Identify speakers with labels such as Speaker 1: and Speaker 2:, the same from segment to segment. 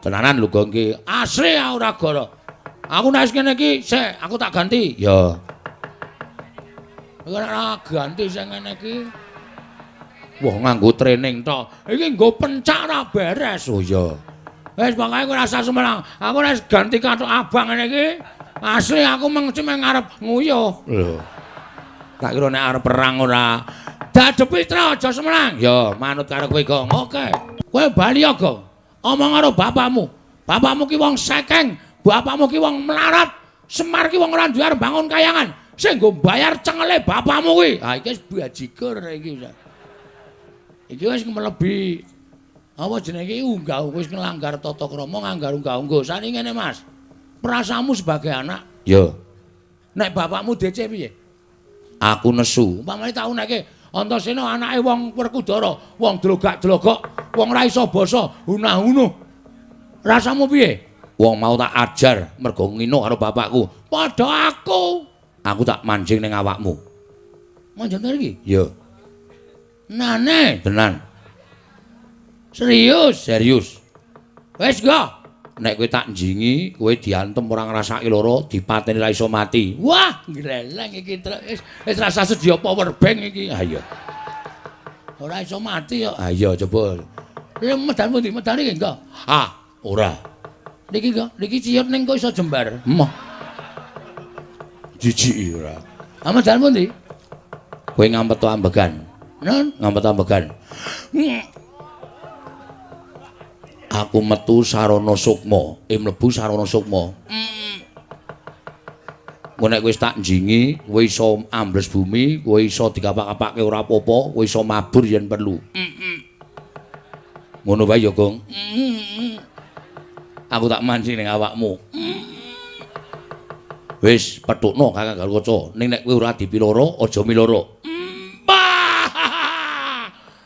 Speaker 1: Tenanan lho, Gong, iki. Asli ora goro. Aku nek wis ngene iki, sik aku tak ganti. Ya. Ora ganti sing ngene iki. Wah, nganggo training tok. Iki nggo pencak ora beres. Oh iya. Wis pokoke kowe rasa sumelang. Aku nek ganti kathok abang ngene iki, asli aku mengci meng arep nguyuh. Lho. Tak kira nek arep perang ora. Dadepi Tra aja sumelang. Ya, manut karo kowe, Gong. Oke. Kowe bali ya, Gong. Omong karo bapakmu. Bapakmu ki wong sekeng, bapakmu ki wong melarat. Semar ki wong ora duwe arep bangun kayangan. Sing nggo bayar cengele bapakmu kuwi. Ha iki wis bajigur iki. Iki wis mlebi apa jenenge iki unggah wis nglanggar tata krama nganggar unggah-ungguh. Saniki ngene, Mas. Perasaanmu sebagai anak? Ya. Nek bapakmu DC piye? Aku nesu. Umpamane tak uneke Antasena anake wong Werkudara, wong dlogak-dlogok, wong ora iso basa, hunah-hunuh. Rasamu piye? Wong mau tak ajar mergo ngino karo bapakku. Padha aku. Aku tak mancing ning awakmu. Manjing iki? Ya. Nane, tenan. Serius, serius. Wis go. Nek kowe tak njingi, kowe diantem ora ngrasake lara, dipateni ra iso mati. Wah, ngleleng iki wis wis rasa sedia power bank iki. Ha iya. Ora iso mati kok. Ha iya coba. Lha medan pundi? Medan iki enggak? Ah, ora. Niki enggak, niki ciyut ning kok iso jembar. Emoh. Jijiki ora. Ah medan pundi? Kowe ngampet ambegan. Non, ngampet ambegan. Aku metu sarana sukma, mlebu sarana sukma. Engko nek wis tak njingi, kowe iso ambles bumi, kowe iso dikapak-kapake ora apa-apa, kowe iso mabur yen perlu. Ngono wae ya, Gong. Aku tak mancing ning awakmu. Wis petukno Kakang Garukaca, ning nek kowe ora dipiloro, aja miloro.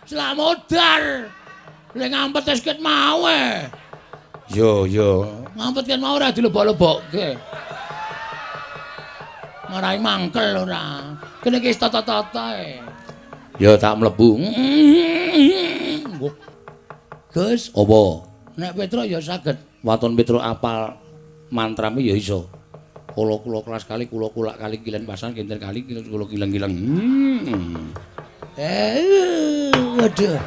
Speaker 1: Slamodar. Lek ngampet wis ket mau e. Yo yo, ngampet ket mau ora dilebok-lebokke. Marai mangkel ora. Kene iki wis tata-tata e. Ya tak mlebu. Gus, apa? Nek Petruk ya saged. Waton Petruk apal mantrame ya iso. Kula-kula kelas kali, kula kulak kali kilen pasan kinten kali kula kileng-kileng. Waduh.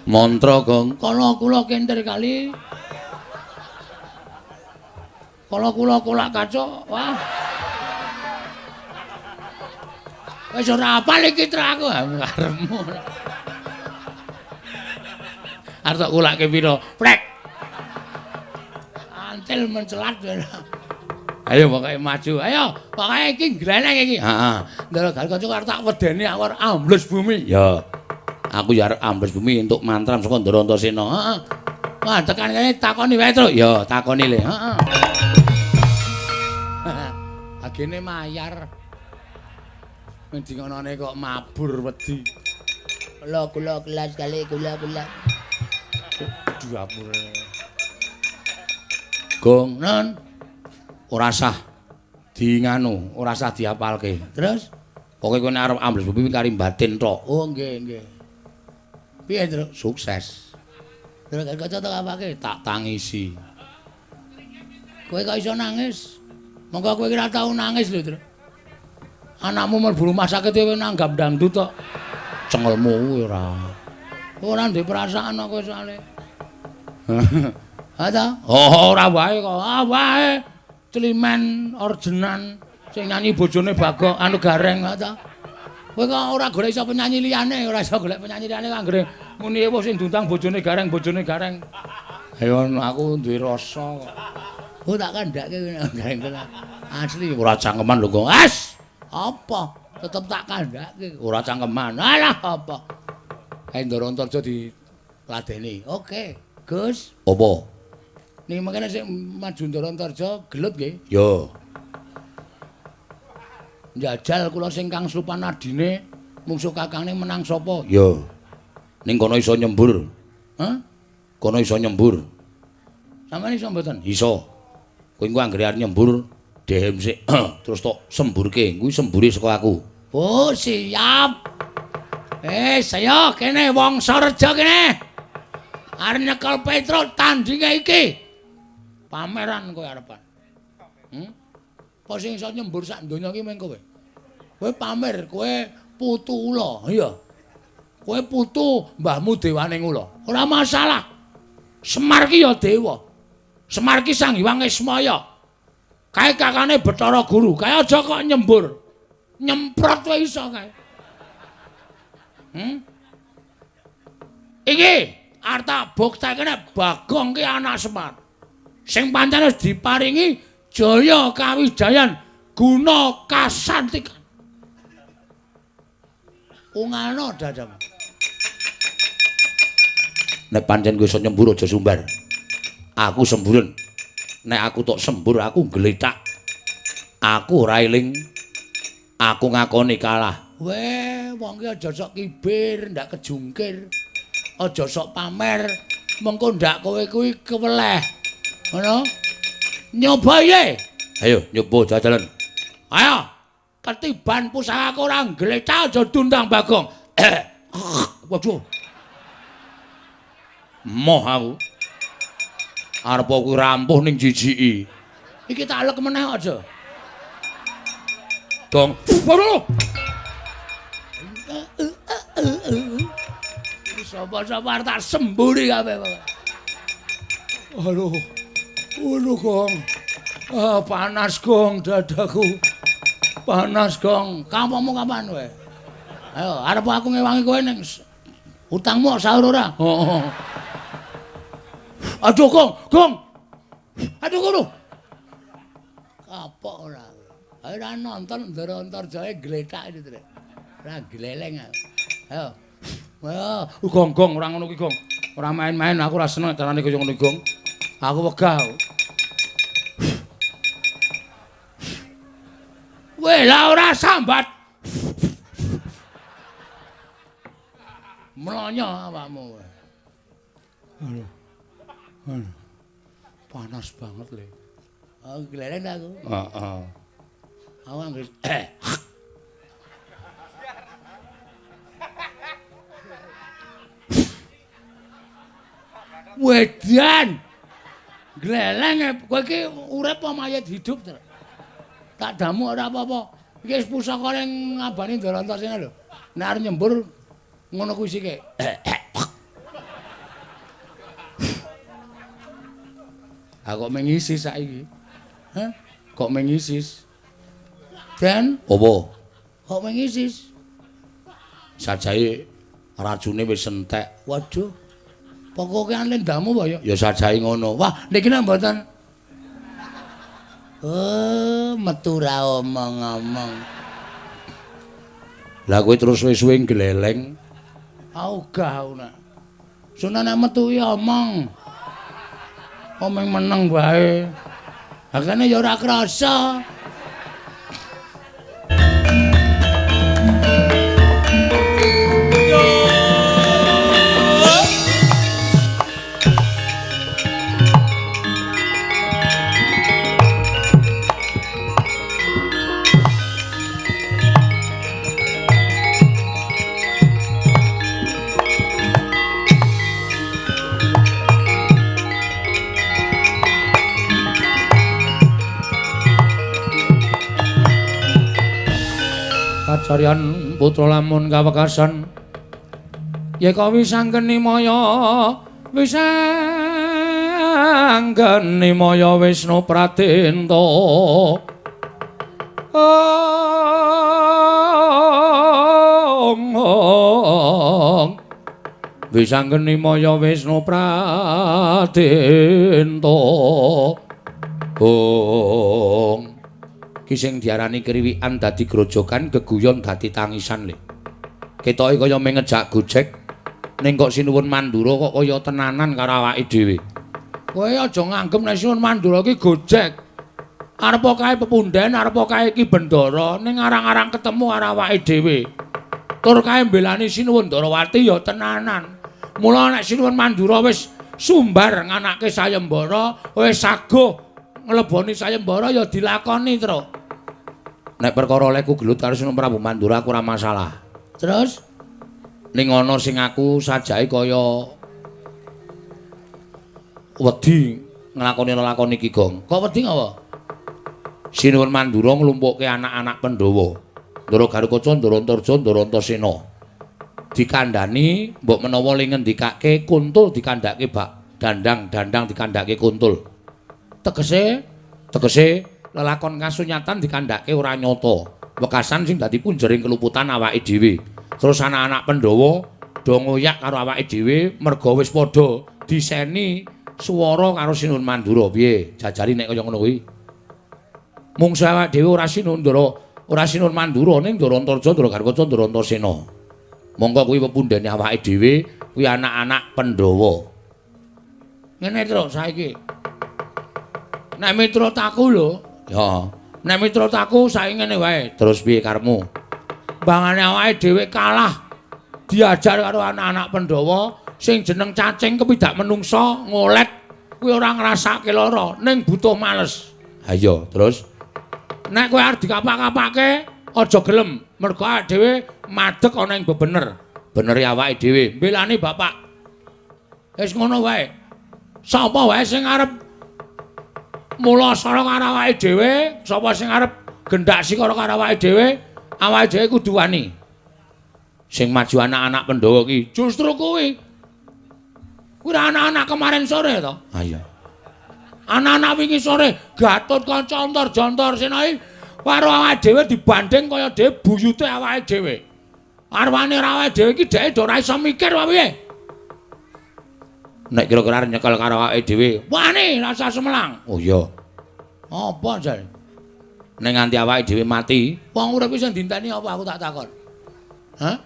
Speaker 1: Mantra, Gong. Kala kula kintir kali. Kala kula kulak kaca. Wah. Wis ora apal iki tra aku karepmu. Arep tak kulake pira? Prek. Antil mencelat. Ayo pokoke maju. Ayo, pokoke iki gleleng iki. Heeh. Ndara Garukaca arep tak wedeni aku arep ambles bumi. Ya. Aku ya arep ambles bumi entuk mantram saka Ndara Antasena. Heeh. Wah, tekan kene takoni wae, Truk. Ya, takoni le. Heeh. Agene mayar. Ngendi ngonone kok mabur wedi.
Speaker 2: Kula kula kelas kali kula kula.
Speaker 1: Dapure. Gong, non. Ora sah di nganu, ora sah diapalke. Terus pokoke kowe nek arep ambles bumi kari batin tok. Oh, nggih, nggih. Piye, Truk? Sukses. Terus kaca tak apake? Tak tangisi. Kowe kok iso nangis? Monggo kowe ora tau nangis lho, Truk. Anakmu mlebu rumah sakit kowe nanggap dangdut tok. Cengelmu kuwi ora. Ora duwe perasaan kok kowe soalé. Ha ta? Oh, ora wae kok. Ah wae. Celimen orjenan sing nyanyi bojone Bagong anu Gareng ha ta. Kowe kok ora golek iso penyanyi liyane, ora iso golek penyanyi liyane anggere muni ewuh sing diundang bojone Gareng, bojone Gareng. Ayo aku duwe rasa kok. Oh tak kandhake Gareng tenan. Asli ora cangkeman lho, Gong. As! Apa? Tetep tak kandhake. Ora cangkeman. Alah apa? Kae Ndara Antarja diladeni. Oke, Gus. Apa? Niki mangkene sing maju Ndara Antarja gelut nggih? Ya. Njajal kula sing kang slupan adine mungsuh kakangne menang sapa? Ya. Ning kono iso nyembur. Hah? Kono iso nyembur. Sampeyan iso mboten? Iso. Kowe engko anggere arep nyembur dehem sik terus tok semburke. Kuwi sembure saka aku. Oh, siap. Saya kene Wangsareja kene. Arep nyekel Petruk tandinge iki. Pameran kowe arepan. Apa sing iso nyembur sak donya iki meng kowe? Kowe pamer, kowe putu ula, iya. Kowe putu mbahmu dewaning ula. Ora masalah. Semar ki ya dewa. Semar ki Sang Hyang Ismaya. Kae kakane Bathara Guru. Kae aja kok nyembur. Nyemprot wae iso kae. Iki arep tak buktekne nek Bagong ki anak Semar. Sing pancen wis diparingi jaya kawijayan guna kasantikan. Ungalno dadamu. Nek pancen kowe iso nyembur aja sumbar. Aku semburen. Nek aku tok sembur aku gletak. Aku ora eling. Aku ngakoni kalah. Weh, wong ki aja sok kibir, ndak kejungkir. Aja sok pamer, mengko ndak kowe kuwi keweleh. Ngono? Nyoba ye. Ayo nyoba jajalan. Ayo. Ketiban pusakaku ora gletak aja dundang Bagong. Waduh. Moh aku. Arep kuwi rampuh ning jijiki. Iki tak alek meneh aja. Gong. Waduh. Sapa-sapa arep tak semburi kabeh. Aduh. Aduh, Gong. Ah, panas Gong dadaku. Panas Gong. Kampungmu kapan kowe? Ayo, arep aku ngewangi kowe ning utangmu sahur ora? Heeh. Aduh Gong, Gong. Aduh kono. Kapok ora. Ayo ora nonton Ndara Antarjaya gletak iki, Trek. Ora gleleng aku. Ayo. Wah, Gong Gong ora ngono ki Gong. Ora main-main aku ora seneng carane kaya ngono Gong. Aku wegah aku. Weh, lah ora sambat. Mlonyo awakmu. Aduh. Aduh. Panas banget le. Oh, gleleng aku. Heeh. Aku anggere Wedan. Gleleng kowe iki urip apa mayit hidup to? Tak damu ora apa-apa. Iki wis pusaka ning ngabani Ndara Antasena lho. Nek arep nyembur ngono kuwi sike. Aku kok mengisis saiki. Hah? Kok mengisis? Den, apa? Kok mengisis? Sajae racune wis entek. Waduh. Pokoke lendamu apa ya? Ya sajae ngono. Wah, niki nek mboten. Oh, metu ra omong-omong. Lah kowe terus suwe-suwe gleleng. Ogah aku nak. Sunan nek metu ya omong. Omong meneng wae. Hakane ya ora krasa. Kacaryan putra lamun kawekasan yeka wisanggeni maya wisanggeni maya Wisnu Pradenta ong wisanggeni maya Wisnu Pradenta ong. Ki sing diarani kriwikan dadi grojogan, geguyon dadi tangisan le. Ketoke kaya mung ngejak gojek, ning kok Sinuwun Mandura kok kaya tenanan karo awake dhewe. Kowe aja nganggep nek Sinuwun Mandura ki gojek. Arep kae pepunden, arep kae Ki Bendara, ning arang-arang ketemu karo awake dhewe. Tur kae mbelani Sinuwun Ndarawati ya tenanan. Mula nek Sinuwun Mandura wis sumbar nganake sayembara, wis saguh ngleboni sayembara ya dilakoni, Truk. Nek perkara olehku gelut karo Sinuwun Prabu Mandura aku ora masalah. Terus ning ana sing aku sajake kaya wedi nglakoni lelakon iki, Gong. Kok wedi ngapa? Sinuwun Mandura nglumpukke anak-anak Pandhawa. Ndara Garukaca, Ndara Antarja, Ndara Antasena. Dikandhani mbok menawa le ngendikake kuntul dikandhake bak dandang, dandang dikandhake kuntul. Tegese, tegese lelakon kasunyatan dikandhake ora nyata. Wekasan sing dadi punjering keluputan awake dhewe. Terus anak-anak Pandhawa do ngoyak karo awake dhewe merga wis padha diseni swara karo Sinuwun Mandura. Piye? Jajari nek kaya ngono kuwi. Mungsu awake dhewe ora Sinuwun Ndara, ora Sinuwun Mandura ning Ndara Antarja, Ndara Garukaca, Ndara Antasena. Monggo kuwi pepundhene awake dhewe, kuwi anak-anak Pandhawa. Ngene terus saiki. Nek miturut aku lho, ya. Nek miturut aku saiki ngene wae. Terus piye karepmu? Bangane awake dhewe kalah diajar karo anak-anak Pandhawa sing jeneng cacing kepidak menungsa ngolet kuwi ora ngrasake lara ning butuh males. Ha iya, terus nek kowe arep dikapak-kapake aja gelem mergo awake dhewe madeg ana ing bebener. Benere awake dhewe mbelani bapak. Wis ngono wae. Sapa wae sing arep mula sara karo awake dhewe, sapa sing arep gendak sikara karo awake dhewe, awake dhewe kudu wani. Sing maju anak-anak Pandhawa ki justru kuwi. Kuwi anak-anak kemarin sore to? Ha iya. Anak-anak wingi sore Gatotkaca Antarja Antasena iki karo awake dhewe dibanding kaya dhewe buyute awake dhewe. Arwane awake dhewe iki dheke ora iso mikir apa piye. Nek kira-kira arep nyekel karo awake dhewe, wani rasa semelang. Oh iya. Apa jare? Nek nganti awake dhewe mati, wong urip iki sing dinteni apa aku tak takon. Hah?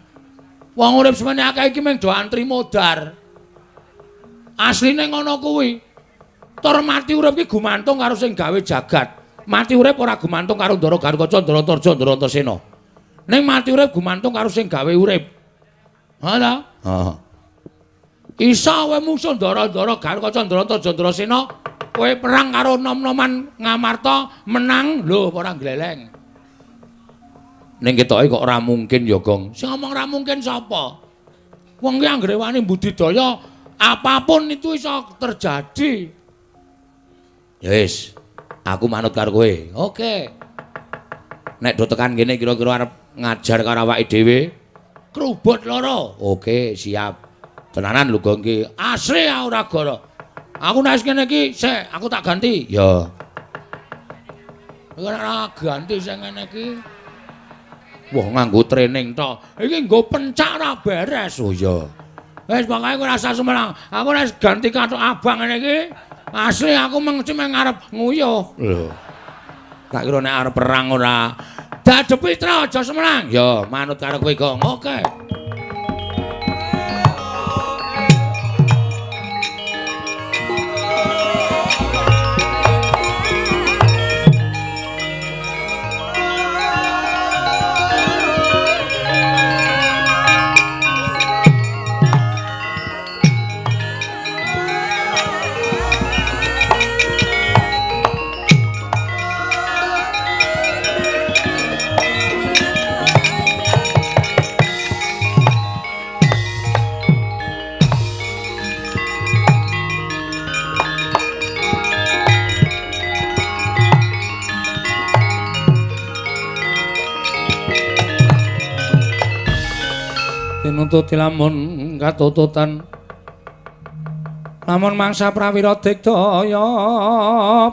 Speaker 1: Wong urip semene akeh iki mung do antri modar. Asline ngono kuwi. Tur mati urip iki gumantung karo sing gawe jagat. Mati urip ora gumantung karo Ndara Garukaca, Ndara Antarja, Ndara Antasena. Ning mati urip gumantung karo sing gawe urip. Ha ta? Heeh. Isa kowe mungsuh Ndara-ndara Garukaca, Ndara Antarja, Ndara Sena, kowe perang karo nom-noman Ngamarta menang lho ora gleleng. Ning ketoke kok ora mungkin ya, Gong. Sing ngomong ora mungkin sapa? Wong ki anggere wani budidaya apapun itu iso terjadi. Ya wis, aku manut karo kowe. Oke. Nek do tekan kene kira-kira arep ngajar karo awake dhewe, krubut loro. Oke, siap. Tenanan lho Gong ki. Asli ora goro. Aku nek ngene iki, sik aku tak ganti. Ya. Ora ganti sing ngene iki. Wah, nganggo training tok. Iki nggo pencak ora beres. Oh iya. Wis pokoke ora usah sumelang. Aku nek ganti kathok abang ngene iki, asli aku mengci meng arep nguyuh. Lho. Tak kira nek arep perang ora. Dadepi tra aja sumelang. Ya, manut karo kowe, Gong. Oke. Tinututi lamun katututan lamun mangsa prawira digdaya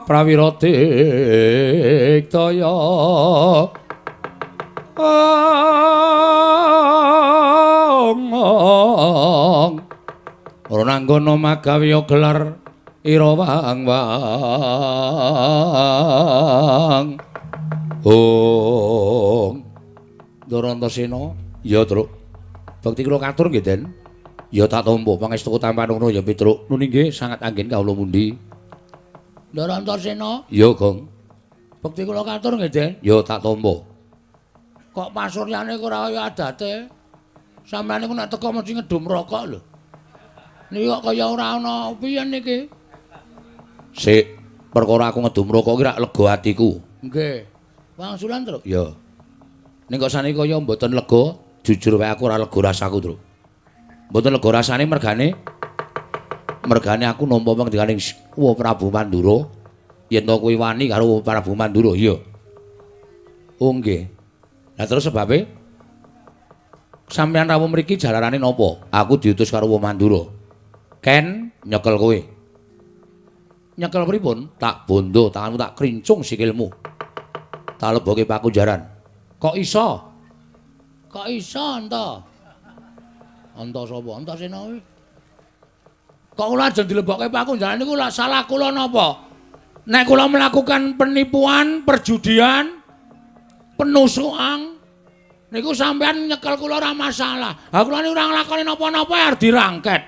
Speaker 1: prawira digdaya ora nanggono magawe gelar ira wang wang ong Ndara Antasena ya Truk. Bekti kula katur nggih, Den. Ya tak tampa pangestuku tampan ngono ya Petruk. Nuni nggih sangat anggen kawula pundi. Ndara Antasena? Ya, Gong. Bekti kula katur nggih, Den. Ya tak tampa. Kok pasuryane ora kaya adate? Sampeyan niku nek teko mesti ngedum rokok lho. Niki kok kaya ora ana piye niki? Sik, perkara aku ngedum rokok ki rak lega atiku. Nggih. Wangsulan, Truk? Ya. Ning kok saniki kaya mboten lega. Jujur wae aku ora lega rasaku, Truk. Mboten lega rasane mergane Mergane aku nampa pangandikaning Wa Prabu Mandura yen to kowe wani karo Prabu Mandura. Iya. Oh nggih. Lah terus sebabe sampeyan rawuh mriki jalarane napa? Aku diutus karo Wa Mandura. Ken nyekel kowe. Nyekel pripun? Tak bondo tanganmu, tak krincung sikilmu. Tak leboke pakunjaran. Kok iso?
Speaker 2: Kok iso enta? Enta sapa? Antasena kuwi.
Speaker 1: Kok kula ajeng dilebokke pakunjaran niku lak salah kula napa? Nek kula melakukan penipuan, perjudian, penusukan niku sampean nyekel kula ora masalah. Ha kula niku ora nglakoni napa-napa arep dirangket.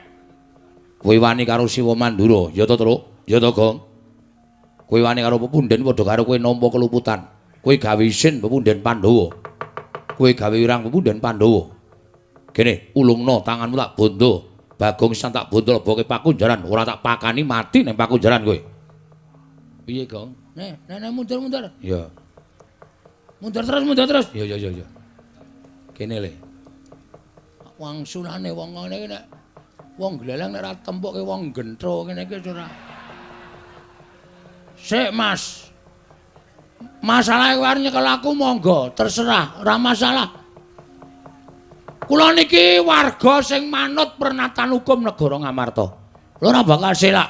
Speaker 1: Kowe wani karo Siwa Mandura, ya to, Truk? Ya to, Gong? Kowe wani karo pepunden padha karo kowe nampa keluputan. Kowe gawe isin pepunden Pandhawa. Kowe gawe wirang pepunden Pandhawa. Kene, ulungno tanganmu tak bondo. Bagong sisan tak bondo leboke pakunjaran, ora tak pakani mati ning pakunjaran kowe.
Speaker 2: Piye, Gong? Nih, nih mundur-mundur.
Speaker 1: Ya.
Speaker 2: Mundur terus, mundur terus.
Speaker 1: Ya ya ya ya. Kene le.
Speaker 2: Wangsulane wong ngene iki nek wong gleleng nek ora tempukke wong gentro ngene iki ora.
Speaker 1: Sik, Mas. Masalahe kowe arep nyekel aku monggo, terserah, ora masalah. Kula niki warga sing manut pernatan hukum negara Ngamarta. Kula ora bakal selak.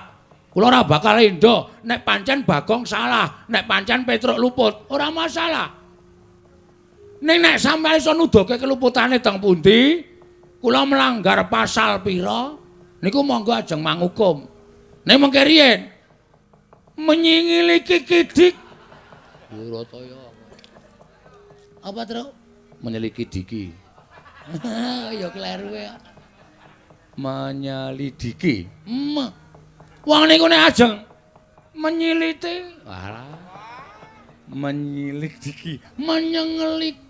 Speaker 1: Kula ora bakal endo nek pancen Bagong salah, nek pancen Petruk luput, ora masalah. Ning nek sampeyan iso nuduhke keluputane teng pundi, kula melanggar pasal pira, niku monggo ajeng mangukum. Ning mengke riyen menyingiliki kidik.
Speaker 2: Burataya. Apa, Truk?
Speaker 1: Menyeliki diki.
Speaker 2: Ya kleru ya.
Speaker 1: Menyelidiki. Wong niku nek ajeng menyiliti, walah. Menyelidiki, menyengelik.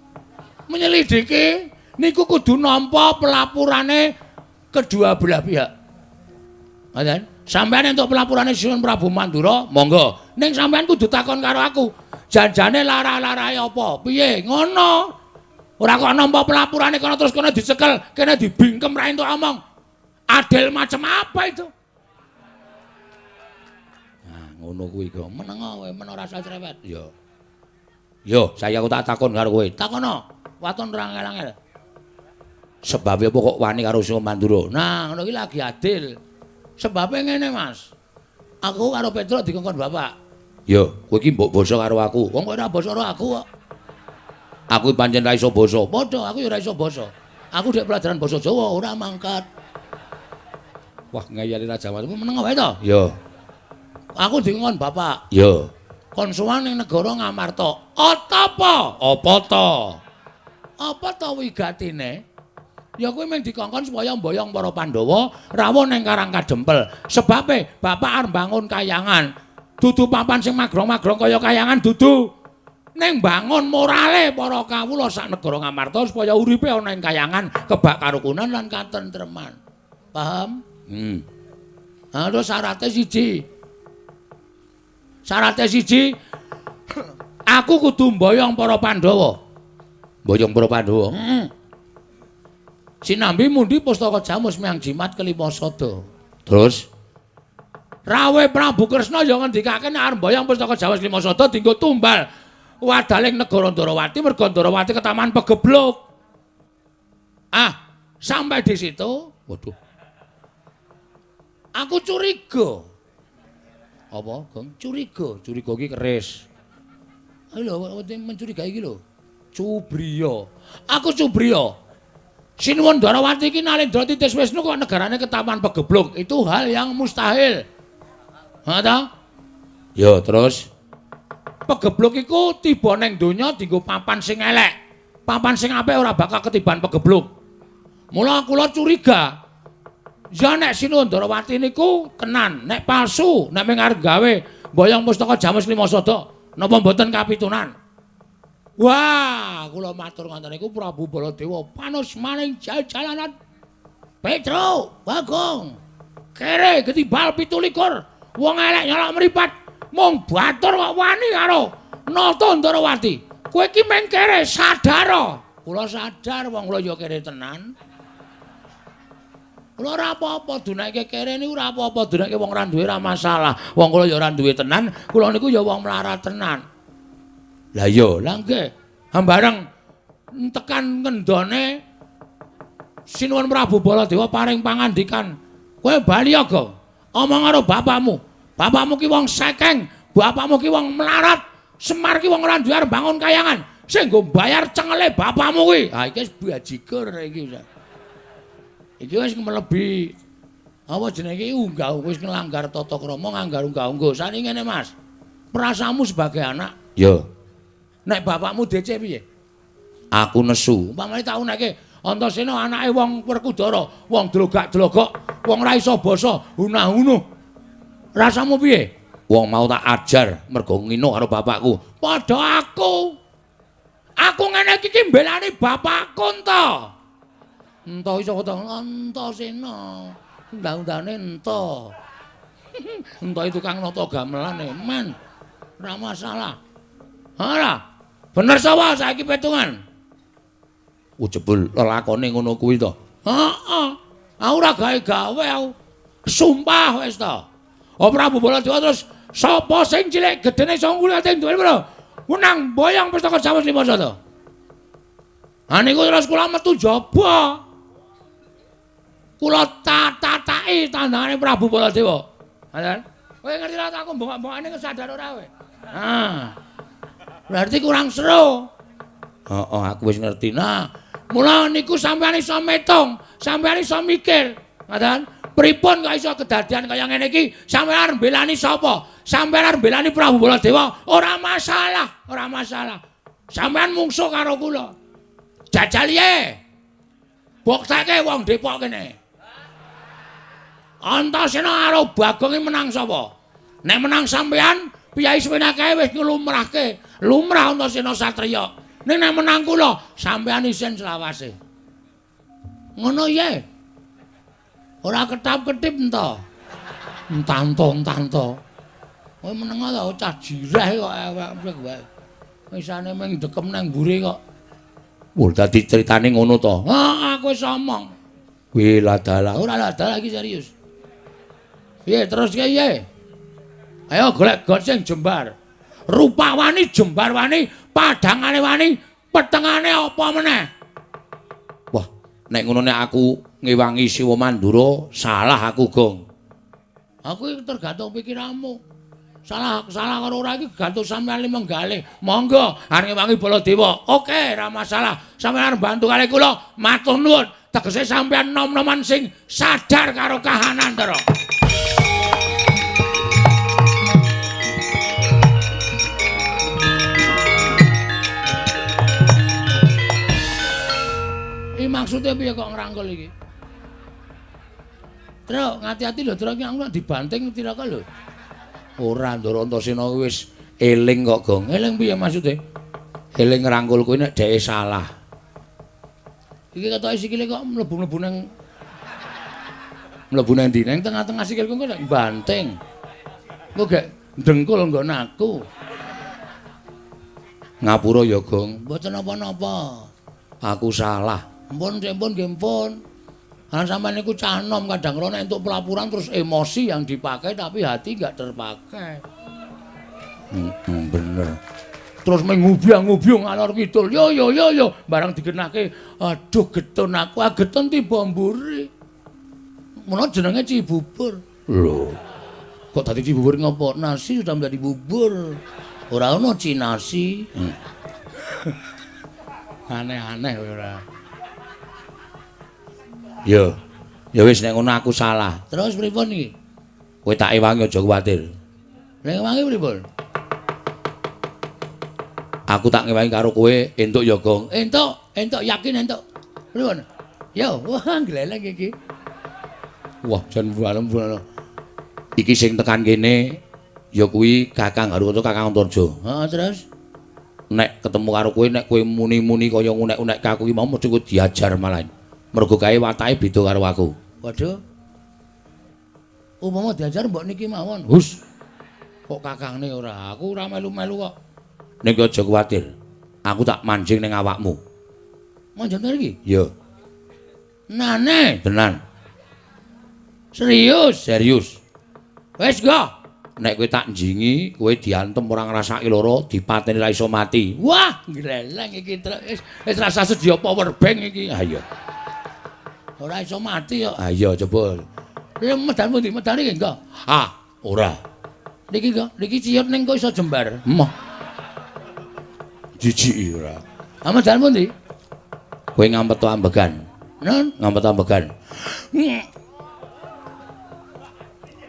Speaker 1: Menyelidiki niku kudu nampa pelapurane kedua belah pihak. Ngoten? Sampeyan entuk pelapurane Sinuwun Prabu Mandura, monggo. Ning sampeyan kudu takon karo aku. Janjane lara-larae apa? Piye? Ngono. Ora kok nampa pelapurane kono terus kono dicekel, kene dibingkem ra entuk omong. Adil macam apa itu? Nah, ngono kuwi kok.
Speaker 2: Meneng kowe, men ora usah cerewet.
Speaker 1: Ya. Yo, saya aku tak takon karo kowe.
Speaker 2: Takono. Waton ora angel-angel.
Speaker 1: Sebabe apa kok wani karo Siwa Mandura?
Speaker 2: Nah, ngono iki lagi adil. Sebabe ngene, Mas. Aku karo Petruk dikongkon bapak.
Speaker 1: Yo, kowe iki mbok basa karo aku.
Speaker 2: Wong kowe ora basa karo aku kok.
Speaker 1: Aku pancen ra iso basa.
Speaker 2: Padha, aku ya ora iso basa. Aku dhek pelajaran basa Jawa ora mangkat.
Speaker 1: Wah, ngeyeli Raja Watu.
Speaker 2: Meneng wae to?
Speaker 1: Yo.
Speaker 2: Aku dikongkon bapak.
Speaker 1: Yo.
Speaker 2: Kon sowan ning negara Ngamarta. Apa?
Speaker 1: Apa to?
Speaker 2: Apa to wigatine?
Speaker 1: Ya kowe mung dikongkon supaya mboyong para Pandhawa rawuh ning Karang Kadempel. Sebabe bapak arep mbangun kayangan. Dudu papan sing magrong-magrong kaya kayangan dudu. Ning mbangun morale para kawula sak negara Ngamarta supaya uripe ana ing kayangan kebak karukunan
Speaker 2: lan katentreman. Paham?
Speaker 1: Hmm.
Speaker 2: Ha terus syarate siji.
Speaker 1: Syarate siji, aku kudu mboyong para Pandhawa. Mboyong para Pandhawa.
Speaker 2: Heeh. Sinambi mundi pustaka Jamus miang jimat kelima sada.
Speaker 1: Terus Rawe Prabu Kresna ya ngendikake nek arep mboyong pustaka Jamus lima sada dienggo tumbal wadaling negara Ndarawati merga Ndarawati ketaman pegebluk. Ah, sampai di situ, waduh.
Speaker 2: Aku curiga.
Speaker 1: Apa, Gong?
Speaker 2: Curiga.
Speaker 1: Curiga iki keris.
Speaker 2: Lho, mencurigai iki lho.
Speaker 1: Cubriya. Aku cubriya. Sinuwun Ndarawati iki Nalendra Titis Wisnu kok negarane ketaman pegebluk. Itu hal yang mustahil. Ha ta? Ya, terus pegebluk iku tiba ning donya dienggo papan sing elek. Papan sing apik ora bakal ketiban pegebluk. Mula kula curiga. Ya nek Sinuwun Ndarawati niku tenan, nek palsu, nek mung arep gawe mboyong pustaka Jamus lima sada, napa mboten kapitunan? Wah, kula matur ngoten niku Prabu Baladewa panus maning jajalanan.
Speaker 2: Petro, Bagong,
Speaker 1: kere ketibal 27, wong elek nyolok mripat, mung batur kok wani karo Nata Ndarawati. Kowe iki mung kere, sadar.
Speaker 2: Kula sadar wong kula ya kere tenan. Kula ora apa-apa dunake kere niku ora apa-apa, dunake wong ora duwe ora masalah. Wong kula ya ora duwe tenan, kula niku ya wong melarat tenan. Lah iya, lah nggih. Hambareng tekan ngendone Sinuwun Prabu Baladewa paring pangandikan, "Kowe bali ya, Gong. Omong karo bapakmu. Bapakmu ki wong sekeng, bapakmu ki wong melarat, Semar ki wong ora duwe arep bangun kayangan. Sing nggo bayar cengele bapakmu kuwi." Ha iki wis bajigur iki. Iki wis mlebi apa jenenge iki unggah wis nglanggar tata krama, nglanggar unggah-ungguh. Saniki ngene, Mas. Perasaanmu sebagai anak,
Speaker 1: ya.
Speaker 2: Nek bapakmu DC piye?
Speaker 1: Aku nesu.
Speaker 2: Umpamane tak uneke Antasena anake wong Werkudara, wong dlogak-dlogok, wong ora iso basa, hunah-hunuh. Rasamu piye?
Speaker 1: Wong mau tak ajar mergo ngino karo bapakku.
Speaker 2: Padha aku. Aku ngene iki ki mbelani bapakku ento. Ento iso kok Antasena. Undang-undane ento. Ento tukang nata gamelan e, men. Ora masalah. Ora. Bener sapa saiki petungan?
Speaker 1: Oh jebul lelakone ngono kuwi to.
Speaker 2: Heeh. Aku ora gawe-gawe aku. Sumpah wis to. Oh Prabu Baladewa terus sapa sing cilik gedene iso ngulate duwe pira? Menang boyong pustaka Jawa 5 sata. Ha niku terus kula metu jaba. Kula tatataki tandangane Prabu Baladewa. Ngoten. Kowe ngerti ra aku mbongok-mbongokane kesadar ora kowe? Ah. Berarti kurang seru.
Speaker 1: Heeh, aku wis ngerti.
Speaker 2: Nah, mula niku sampeyan iso metung, sampeyan iso mikir. Ngoten. Pripun kok iso kedadian kaya ngene iki? Sampeyan arep mbelani sapa? Sampeyan arep mbelani Prabu Baladewa? Ora masalah, ora masalah. Sampeyan mungsuh karo kula. Jajal ye. Bokteke wong Depok kene. Antasena karo Bagong menang sapa? Nek menang sampeyan, piyai sewenake wis nglumrahke. Lumrah Antasena satriya. Ning nek menang kula, sampeyan isin selawase. Ngono ye. Ora ketap-ketip ento. Entanto-entanto. Kowe meneng ta cah jireh kok awake wae. Isane mung dekem nang mburi kok.
Speaker 1: Wah, dadi critane ngono to.
Speaker 2: Ha, aku wis omong.
Speaker 1: Kuwi ladalah.
Speaker 2: Ora ladalah iki serius. Piye terus piye? Ayo golek got sing jembar. Rupa wani, jembar wani, padhangane wani, petengane apa meneh?
Speaker 1: Wah, nek ngono nek aku ngewangi Siwa Mandura, salah aku, Gong.
Speaker 2: Aku iki tergantung pikiranmu. Salah salah karo ora iki gantung sampeyan limenggalih. Monggo arep ngewangi Baladewa. Oke, ora masalah. Sampeyan arep bantu kali kula, matur nuwun. Tegese sampeyan nom-noman sing sadar karo kahanan, Ndara. Iki maksude piye kok ngrangkul iki? Truk, ngati-ati lho, Truk, iki aku nek dibanting tiraka lho.
Speaker 1: Ora, Ndara Antasena wis eling kok, Gong.
Speaker 2: Eling piye maksude?
Speaker 1: Eling ngrangkul kuwi nek dheke salah.
Speaker 2: Iki ketoke sikile kok mlebu-mlebu nang mlebu nang ndi? Nang tengah-tengah sikilku kok banting. Engko gek dengkul nggon aku.
Speaker 1: Ngapura ya, Gong.
Speaker 2: Mboten napa-napa.
Speaker 1: Aku salah.
Speaker 2: Ampun, ampun, nggih ampun. Kan sampeyan niku cah nom kadang kala nek entuk pelaporan terus emosi yang dipakai tapi hati enggak terpakai.
Speaker 1: Bener.
Speaker 2: Terus mengubyang-ngubyung ngalor kidul. Yo yo yo yo barang digenahke, aduh getun aku, ah getun tiba mburi. Mula jenenge Cibubur.
Speaker 1: Lho.
Speaker 2: Kok dadi Cibubur ngopo? Nasi sudah menjadi bubur. Ora ono cinasi. Aneh-aneh ora.
Speaker 1: Yo. Ya wis nek ngono aku salah.
Speaker 2: Terus pripun iki?
Speaker 1: Kowe tak ewangi aja kuwatir.
Speaker 2: Nek ewangi pripun?
Speaker 1: Aku tak ngewangi karo kowe entuk ya, Gong.
Speaker 2: Entuk, entuk yakin entuk. Pripun? Yo, wah gleleng iki.
Speaker 1: Wah, jan bualem-bualem. Iki sing tekan kene ya kuwi Kakang Haruta, Kakang Antarja.
Speaker 2: Heeh, terus
Speaker 1: nek ketemu karo kowe nek kowe muni-muni kaya ngunek-unek aku iki mau mesti kowe diajar malah. Mergo kae watake beda karo aku.
Speaker 2: Waduh. Umpama diajar mbok niki mawon.
Speaker 1: Hus.
Speaker 2: Kok kakangne ora? Aku ora melu-melu kok.
Speaker 1: Ning aja kuwatir. Aku tak manjing ning awakmu.
Speaker 2: Manjing iki?
Speaker 1: Iya.
Speaker 2: Nane
Speaker 1: tenan. Serius, serius. Wis go. Nek kowe tak njingi, kowe diantem ora ngrasake lara, dipateni ra iso mati. Wah, ngleleng iki wis wis rasa sedia power bank iki. Ha iya. Ora iso mati kok. Ha iya coba. Lha medan pundi? Medan iki enggak? Ah, ora. Niki enggak, niki ciyut ning kok iso jembar. Emoh. Jijiki ora. Ah medan pundi? Kowe ngampet ambegan. Nun, ngampet ambegan.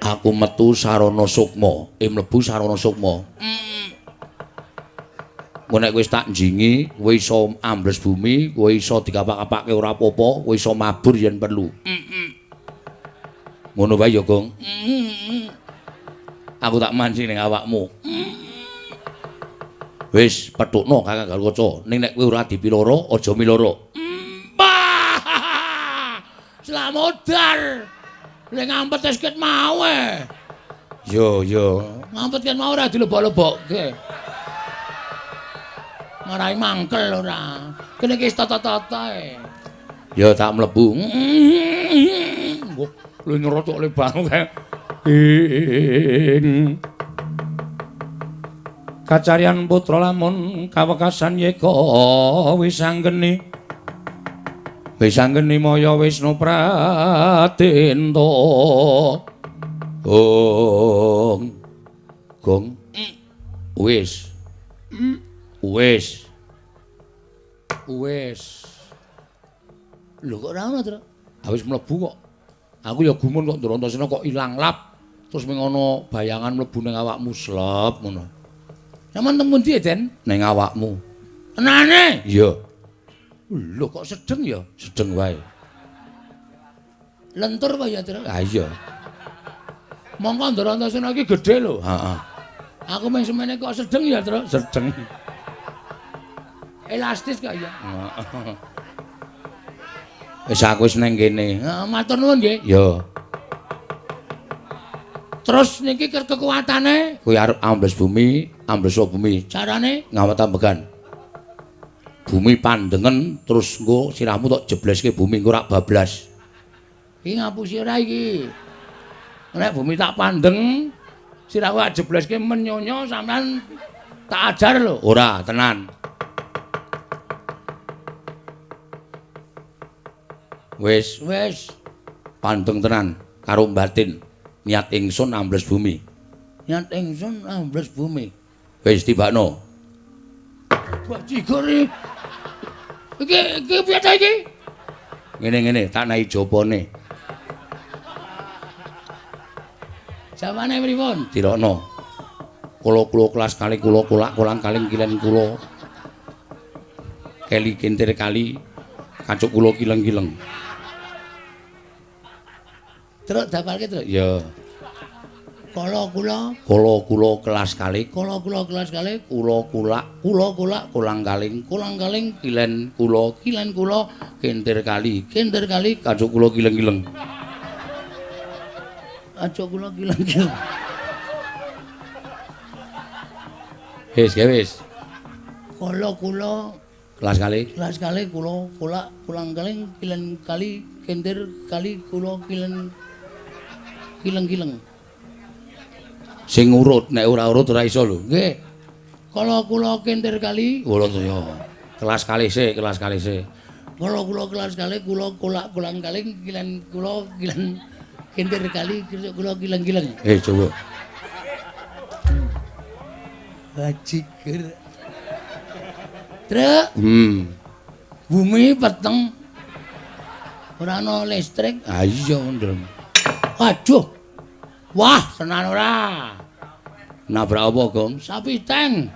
Speaker 1: Aku metu sarana sukma, mlebu sarana sukma. Engko nek wis tak njingi, kowe iso ambles bumi, kowe iso dikapak-kapake ora apa-apa, kowe iso mabur yen perlu. Ngono wae ya, Gong. Aku tak mancing ning awakmu. Wis, petukno Kakang Garukaca. Ning nek kowe ora dipiloro, aja miloro. Slamodar. Lek ngampet wis ket mau e. Yo yo, ngampet ket mau ora dilebok-lebokke. Marai mangkel ora. Kene iki wis tata-tata e. Ya tak mlebu. Wah, lho nyerocok le bangu kae. Ing kacarian putra lamun kawekasan yeka wis anggeni. Wis anggeni maya Wisnu Pratenta. Gong. Gong. Wis. Wis. Wis. Lho kok ora ono, Tru? Ha wis mlebu kok. Aku ya gumun kok Ndrantasena kok ilang lap. Terus ming ana bayangan mlebu ning awakmu slep ngono. Sampeyan teng pundi, Den? Ning awakmu. Tenane? Iya. Lho kok sedeng ya? Sedeng wae. Lentur apa ya, Tru? Ha iya. Mongko Ndrantasena iki gedhe lho. Heeh. Aku mung semene kok sedeng ya, Tru? Sedeng. Elastis kok ya. Heeh. Wis aku wis nang kene. Heeh, matur nuwun nggih. Ya. Terus niki kekuatane kowe arep ambles bumi, ambles bumi. Carane ngawet ambegan. Bumi pandengen terus engko sirahmu tok jebleske bumi engko rak bablas. Iki ngapusi ora iki. Nek bumi tak pandeng, sirahku tak jebleske menyonyo sampean tak ajar lho. Ora, tenan. Wis, wis. Pandeng tenan karo batin. Niat ingsun ambles bumi. Niat ingsun ambles bumi. Wis tibakno. Bajigur iki. Iki iki piye ta iki? Ngene-ngene tak nahi jopone. Jawane pripun? Dirokno. Kula-kula kelas kali kula kulak kolang kaling kilen kula. Keli kintir kali kacuk kula kileng-kileng. Truk dapalke, Truk. Ya. Kala kula, kala kula kelas kali, kala kula kelas kali, kula kulak, kula kulak, kolang kaling, kolang kaling, kilen kula, kilen kula, kintir kali, kintir kali, kacuk kula kileng-kileng. Kacuk kula kileng-kileng. Wis, wis. Kala kula kelas kali, kelas kali, kula kulak, kolang kaling, kilen kali, kintir kali, kula kilen kileng-kileng. Sing urut, nek ora urut ora iso lho. Nggih. Kala kula kintir kali, kula ya. Kelas kali sik, kelas kali sik. Kala kula kelas kali, kula kulak kolang kaling, kilen kula kilen kintir kali, kula kileng-kileng. Eh, coba. Bajigur. Truk. Bumi peteng. Ora ana listrik. Ha iya, Ndrem. Waduh. Wah, tenan ora. Nabrak apa, Gong? Sapi tank.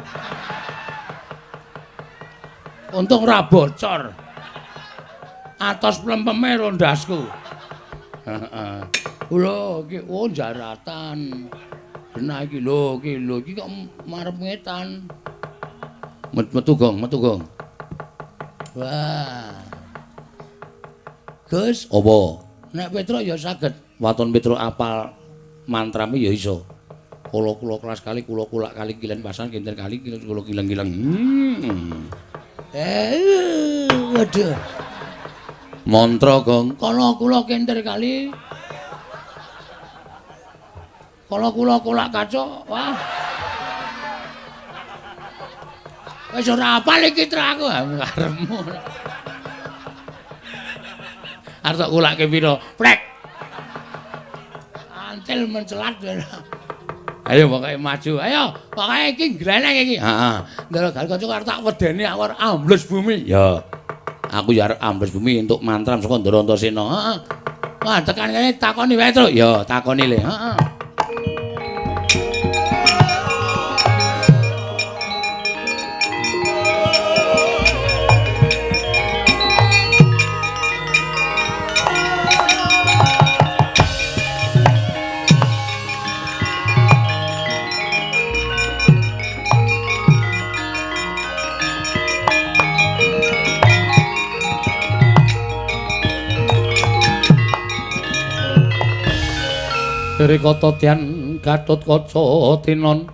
Speaker 1: Untung ora bocor. Atos plempeme rondasku. Heeh. Lho, iki oh jaratan. Genah iki lho, iki lho, iki kok marep ngetan. Metu, Gong, metu, Gong. Wah. Gus, apa? Nek Petruk ya saged. Waton Petruk apal mantrame ya iso. Kula-kula kelas kali, kula kulak kali kilen pasan kintir kali, kula kileng-kileng. Waduh. Mantra, Gong. Kala kula kintir kali. Kala kula kolak kacuk. Wah. Wis ora apal iki truk aku karepmu. Arep tak kulakke pira? Prek. Antil mencelat. Ayo pokoke maju. Ayo, pokoke iki gleneng iki. Heeh. Ndara Gatotkaca arep tak wedeni aku arep ambles bumi. Ya. Aku ya arep ambles bumi entuk mantram saka Ndara Antasena. Heeh. Wah, tekan kene takoni wae, Truk. Ya, takoni le. Heeh. Rikata Dian Gatotkaca tinon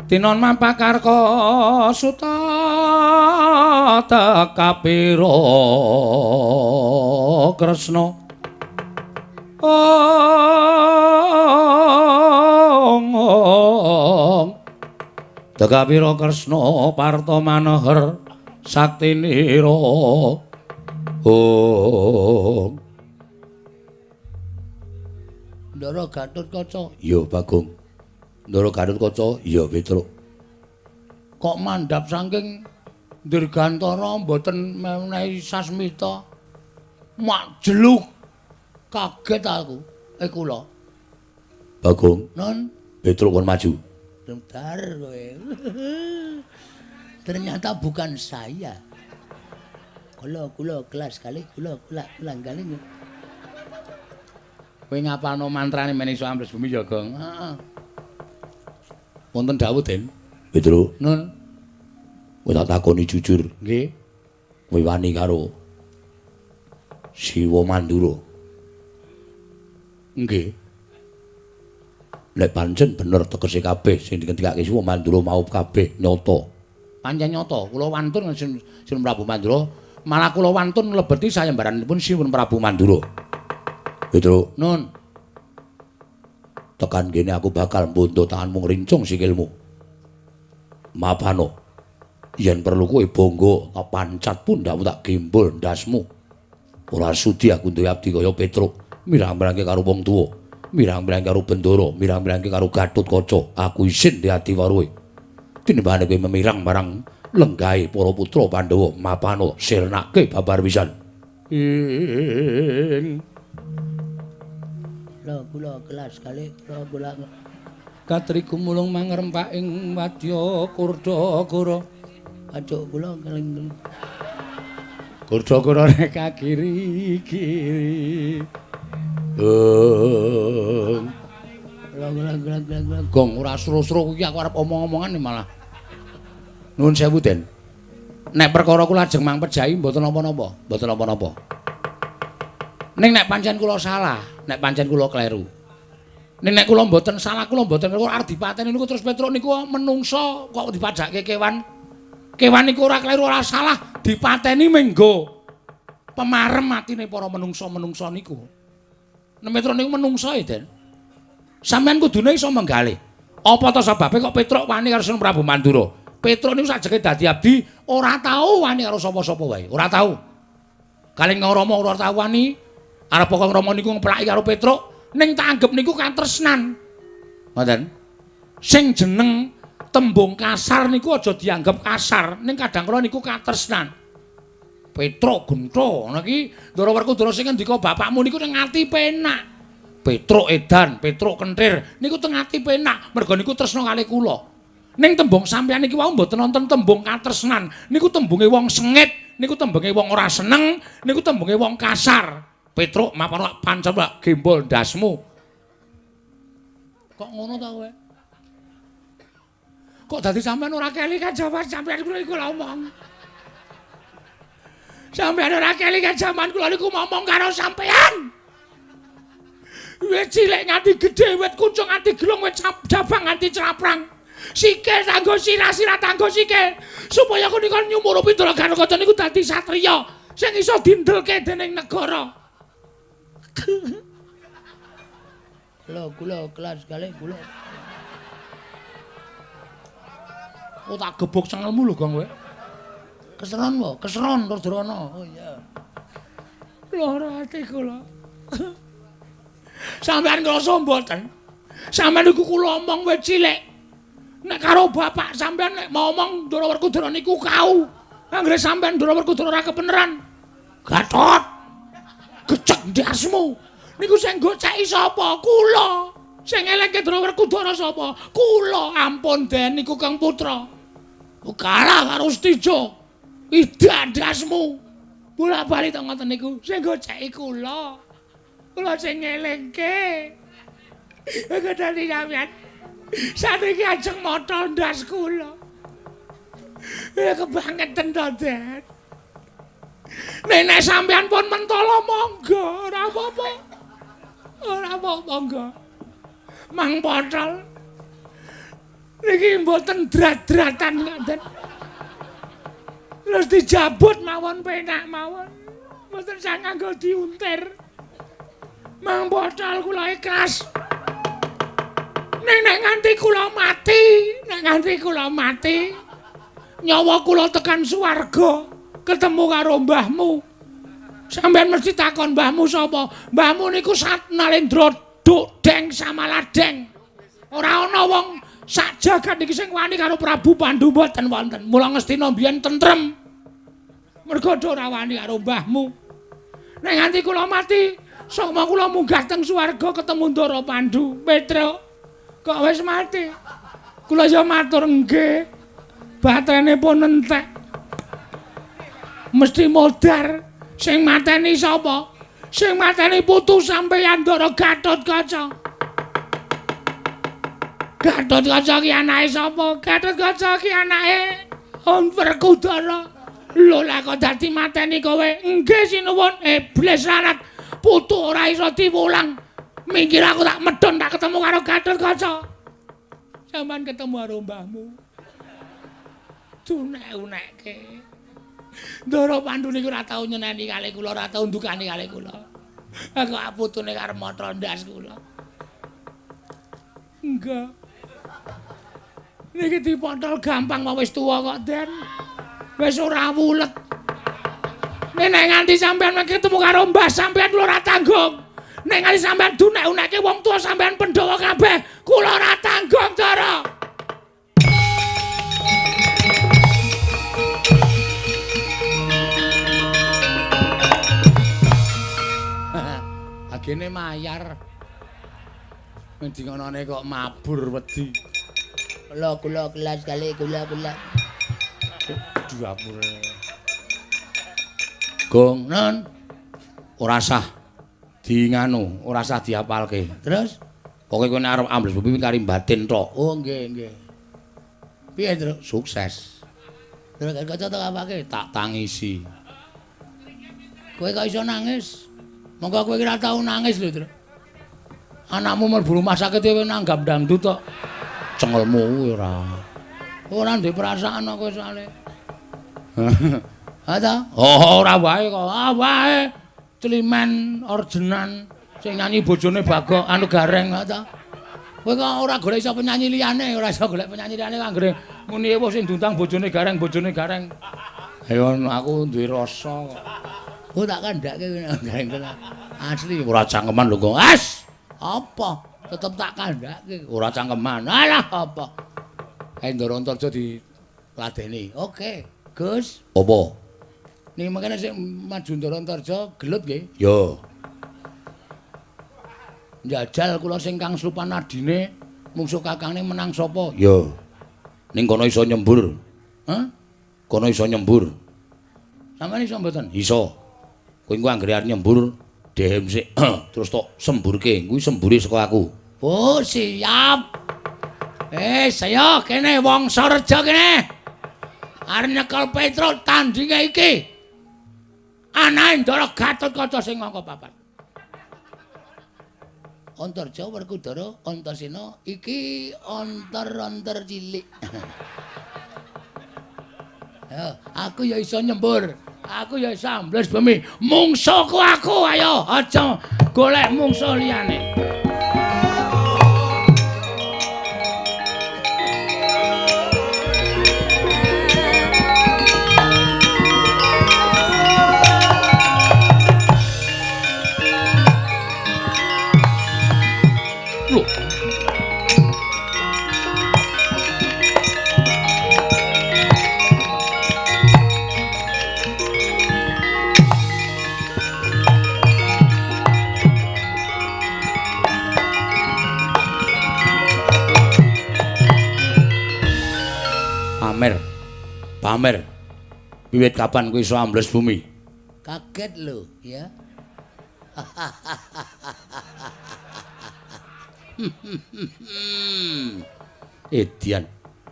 Speaker 1: tinon mampakarka suta tekapira Kresna ong tekapira Kresna parta manohar saktinira ong. Ndara Gatotkaca. Iya, Bagong. Ndara Gatotkaca, iya, Petruk. Kok mandhap saking Dirgantara mboten menehi sasmita? Mak jeluk. Kaget aku. Kula. Bagong. Non, Petruk kon maju. Bentar kowe. Ternyata bukan saya. Kula kula kelas kali, kula kula ulang kali. Kowe ngapalno mantrane men iso ambles bumi ya, Gong? Heeh. Wonten dawuh, Den. Petruk. Nun. Kowe tak takoni jujur. Nggih. Kowe wani karo Siwa Mandura? Nggih. Nek pancen bener tegese kabeh sing dikendikake Siwa Mandura mau kabeh nyata. Pancen nyata, kula wantun Sinuwun Prabu Mandura, malah kula wantun mlebeti sayembaranipun Sinuwun Prabu Mandura. Petruk, nun. Tekan kene aku bakal mbuntu tanganmu ngrincung sikilmu. Mapano. Yen perlu kowe bangga, tak pancat pundhakmu tak gembol ndasmu. Ora sudi aku duwe abdi kaya Petruk, mirang-mirangke karo wong tuwa, mirang-mirangke karo Bendara, mirang-mirangke karo Gatotkaca. Aku isin di ati waruhe. Tinimbangane kowe memirang marang lenggahe para putra Pandhawa, mapano sirnake babar pisan. Ing kula kelas kali kula kula katri gumulung mangrempak ing wadya Kurdakara acuk kula keling Kurdakara rek kiri kiri kula kula kula gong ora sro-sro kuwi aku arep omong-omongan malah nuwun sewu Den. Nek perkara kula ajeng mangpejahi mboten napa-napa, mboten napa-napa. Ning nek pancen kula salah, nek pancen kula kleru. Ning nek kula mboten salah, kula mboten kleru arep dipateni niku terus Petruk niku menungso kok dipadhakke kewan. Kewan niku ora kleru ora salah, dipateni menggo pemarem atine para menungso-menungso niku. Nek Petruk niku menungso e, Den. Sampeyan kudune iso menggalih. Apa ta sebabe kok Petruk wani karo Sinuwun Prabu Mandura? Petruk niku sajeke dadi abdi ora tau wani karo sapa-sapa wae, ora tau. Kalih Rama ora tau wani. Arep kok Rama niku ngeplaki karo Petruk, ning tak anggep niku katresnan. Ngoten. Sing jeneng tembung kasar niku aja dianggep kasar, ning kadang kala niku katresnan. Petruk gentho ngono iki Ndara Werkudara sing ngendika bapakmu niku ning ati penak. Petruk edan, Petruk kenthir niku teng ati penak, merga niku tresna kalih kula. Ning tembung sampeyan iki wau mboten wonten tembung katresnan, niku tembunge wong sengit, niku tembunge wong ora seneng, niku tembunge wong kasar. Petruk mapan pancen lak gembol ndasmu. Kok ngono ta kowe? Kok dadi sampean ora kelingan jaman sampean kula iku ngomong. Sampean ora kelingan jaman kula niku ngomong karo sampean. Wit cilik nganti gedhe, wit kuncung nganti gelung, wit jabang nganti craprang. Sikil tanggo sirah, sirah tanggo sikil. Supaya aku niku nyumurupi Ndara Gatotkaca niku dadi satriya sing iso dindelke dening negara. Lho kula kelas kalih kula. Oh tak gebuk cengelmu lho Gong kowe. Keseron wae, keseron Antadrana. Oh iya. Lara ati kula. Sampeyan ngrasa mboten? Sampeyan niku kula omong wit cilik. Nek karo bapak sampeyan nek ngomong Ndara Werkudara niku kau. Anggere sampeyan Ndara Werkudara ora kebeneran. Gatot. Gecek ndasmu. Niku sing goceki sapa? Kula. Sing eleke Ndara Werkudara sapa? Kula. Ampun Den niku Kang Putra. Kalah karo Setija. Idak ndasmu. Bola-bali to ngoten niku. Sing goceki kula. Kula sing ngelingke. Gedani sampeyan. Saniki ajeng motol ndas kula. Kebangeten to, Den. Nek sampeyan pun mentolo monggo, ora apa-apa. Ora apa-apa monggo. Mang potol. Niki mboten drat-dratan ngoten. Terus dijabut mawon penak mawon. Mboten sah nganggo diuntir. Mang potol kula ikhlas. Nek nganti kula mati, nek nganti kula mati, nyawa kula tekan swarga, ketemu karo mbahmu. Sampeyan mesti takon mbahmu sapa? Mbahmu niku Sat Nalendra Duk Deng Samaladeng. Ora ana wong sak jagat niki sing wani karo Prabu Pandu mboten wonten. Mula Ngastina mbiyen tentrem. Mergo ora wani karo mbahmu. Nek nganti kula mati, sukma kula munggah teng swarga ketemu Ndara Pandu. Petruk, kok wis mati? Kula ya matur nggih. Baterene pun entek. Mesti modar. Sing mateni sapa? Sing mateni putu sampeyan Ndara Gatotkaca. Gatotkaca ki anake sapa? Gatotkaca ki anake Werkudara. Lho lah kok dadi mateni kowe? Nggih sinuwun. Iblis larat. Putu ora iso diwulang. Minggir aku tak medhun tak ketemu karo Gatotkaca. Sampeyan ketemu karo mbahmu. Dunek-unekke. Ndara Pandu niku ora tau nyeneni kalih kula, ora tau ndukani kalih kula. Kok putune karo motol ndas kula. Enggak. Niki dipotol gampang wae wis tuwa kok, Den. Wis ora wulet. Nek nganti sampeyan ketemu karo mbah sampeyan kula ora tanggung. Nek nganti sampeyan dunek-unekke wong tuwa sampeyan Pandhawa kabeh, kula ora tanggung, Ndara. Agene mayar. Ngendi ngonone kok mabur wedi.
Speaker 3: Kula kula kelas kali kula kula.
Speaker 1: Dapure. Gong non ora sah di nganu, ora sah diapalke. Terus pokoke kowe nek arep ambles bumi kari batin tok. Oh nggih nggih. Piye, Truk? Sukses. Terus kaca tok apake? Tak tangisi. Kowe kok iso nangis? Monggo kowe ora tau nangis lho, Truk. Anakmu mlebu rumah sakit kowe nanggap dangdut tok. Cengelmu kuwi ora. Ora duwe perasaan kok kowe soalé. Ha ta? Oh, ora wae kok. Ah wae. Celimen orjenan sing nyanyi bojone Bagok anu Gareng ha ta. Kowe kok ora golek iso penyanyi liyane, ora iso golek penyanyi liyane anggere muni ewuh sing diundang bojone Gareng, bojone Gareng. Ayo aku duwe rasa kok. Oh tak kandhake Gareng tenan. Asli ora cangkeman lho kok. As! Apa? Tetep tak kandhake. Ora cangkeman. Alah apa? Kae Ndara Antarja diladeni. Oke, Gus. Apa? Niki mangkene sing maju Ndara Antarja gelut nggih? Ya. Njajal kula sing kang slupan adine mungsuh kakangne menang sapa? Ya. Ning kono iso nyembur. Hah? Kono iso nyembur. Sampeyan iso mboten? Iso. Kowe engko anggere arep nyembur dehem sik terus tok semburke. Kuwi sembure saka aku. Oh, siap. Saya kene wong Sareja kene. Arep nyekel Petruk tandinge iki. Anake Ndara Gatotkaca sing angka 4.
Speaker 3: Antarja Werkudara Antasena iki antar-antar cilik.
Speaker 1: Ya, aku ya iso nyembur. Aku ya iso ambles bumi. Mungsuhku aku, ayo aja golek mungsuh liyane. Pamer. Pamer. Wiwit kapan kowe iso ambles bumi?
Speaker 3: Kaget lho, ya.
Speaker 1: Edian.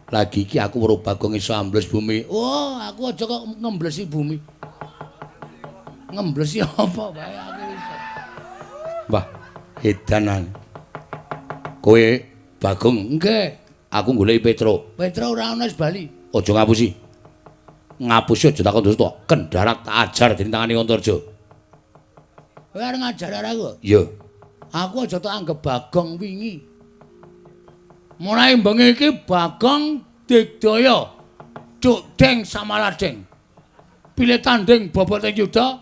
Speaker 1: Lagi iki aku weruh Bagong iso ambles bumi.
Speaker 2: Oh, aku aja kok ngemblesi bumi. Ngemblesi apa wae aku iso.
Speaker 1: Wah, edanan. Kowe Bagong,
Speaker 2: nggih.
Speaker 1: Aku goleki Petruk.
Speaker 2: Petruk ora ana wis bali.
Speaker 1: Aja ngapusi. Ngapusi aja takon dosa. Kendharak tak ajar dening tangane Antarja.
Speaker 2: Kowe arep ngajar aku?
Speaker 1: Iya.
Speaker 2: Aku aja tak anggep Bagong wingi. Mulai bengi iki Bagong digdaya duk deng samaladeng. Pilih tanding bobote yuda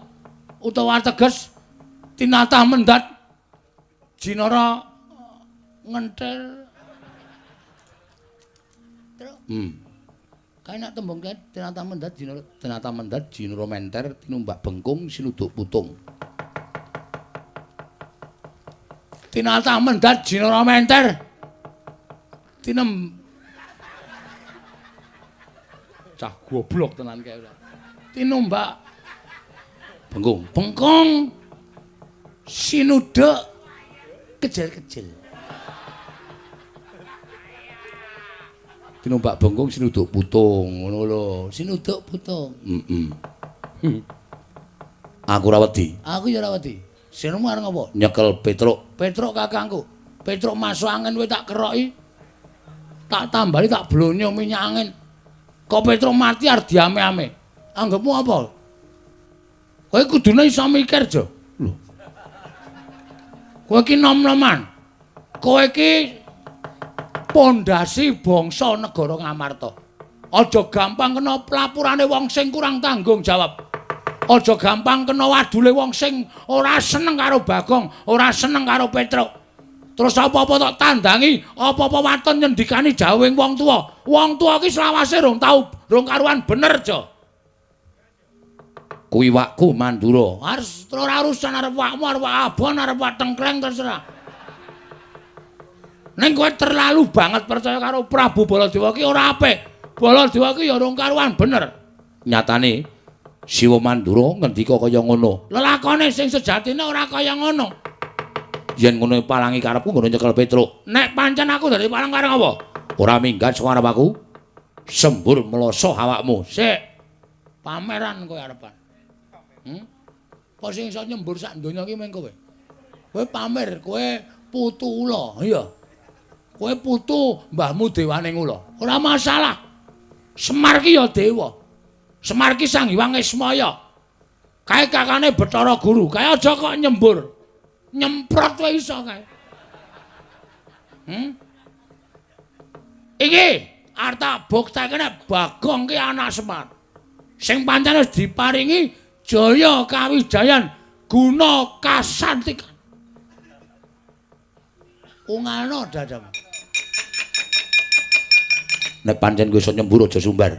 Speaker 2: utawa teges tinatah mendat jinara ngentel. Kae nek tembung kae tinatah mendat jinara,
Speaker 1: tinatah mendat jinara menter tinumbak bengkung sinuduk putung.
Speaker 2: Tinatah mendat jinara menter. Tinem
Speaker 1: cah goblok tenan kae ora.
Speaker 2: Tinumbak
Speaker 1: bengkung,
Speaker 2: bengkung sinuduk kejel-kejel.
Speaker 1: Tinumbak bengkung sinuduk putung ngono lho.
Speaker 3: Sinuduk putung.
Speaker 1: Heeh. Aku ora wedi.
Speaker 2: Aku ya ora wedi. Sirmu arep ngopo?
Speaker 1: Nyekel Petruk.
Speaker 2: Petruk kakangku. Petruk masuk angin kowe tak keroki. Tak tambali tak blonyo minyak angin. Kok Petruk mati arep diame-ame. Anggepmu apa? Kowe kudune iso mikir, Jo.
Speaker 1: Lho.
Speaker 2: Kowe iki nom-noman. Kowe iki pondasi bangsa negara Ngamarta. Aja gampang kena pelapurane wong sing kurang tanggung jawab. Aja gampang kena wadule wong sing ora seneng karo Bagong, ora seneng karo Petruk. Terus apa-apa tok tandangi, apa-apa waton nyendikani jawing wong tuwa. Wong tuwa iki selawase rong tau, rong karuan bener, Jo.
Speaker 1: Kuwi wakku Mandura.
Speaker 2: Harus ora urusan arep wakmu, arep wak abon, arep wak tengkleng terserah. Ning kowe terlalu banget percaya karo Prabu Baladewa ki ora apik. Baladewa ki ya rong karuan bener.
Speaker 1: Nyatane Siwa Mandura ngendika kaya ngono.
Speaker 2: Lelakone sing sejatine ora kaya ngono.
Speaker 1: Yen ngono palangi karepku ngono nyekel Petruk.
Speaker 2: Nek pancen aku dadi palang karep apa?
Speaker 1: Ora minggat saka arep aku. Sembur mloso awakmu.
Speaker 2: Sik. Pameran kowe arepan. Apa sing iso nyembur sak donya iki mung kowe? Kowe pamer, kowe putu ula, iya. Kowe putu mbahmu dewaning ula. Ora masalah. Semar ki ya dewa. Semar ki Sang Hyang Ismaya. Kae kakane Bathara Guru. Kae aja kok nyembur. Nyemprot wae iso kae. Iki arep tak bukteke nek Bagong ki anak Semar. Sing pancen wis diparingi jaya kawijayan guna kasantikan. Ungalno dadamu.
Speaker 1: Nek pancen kowe iso nyembur aja sumbar.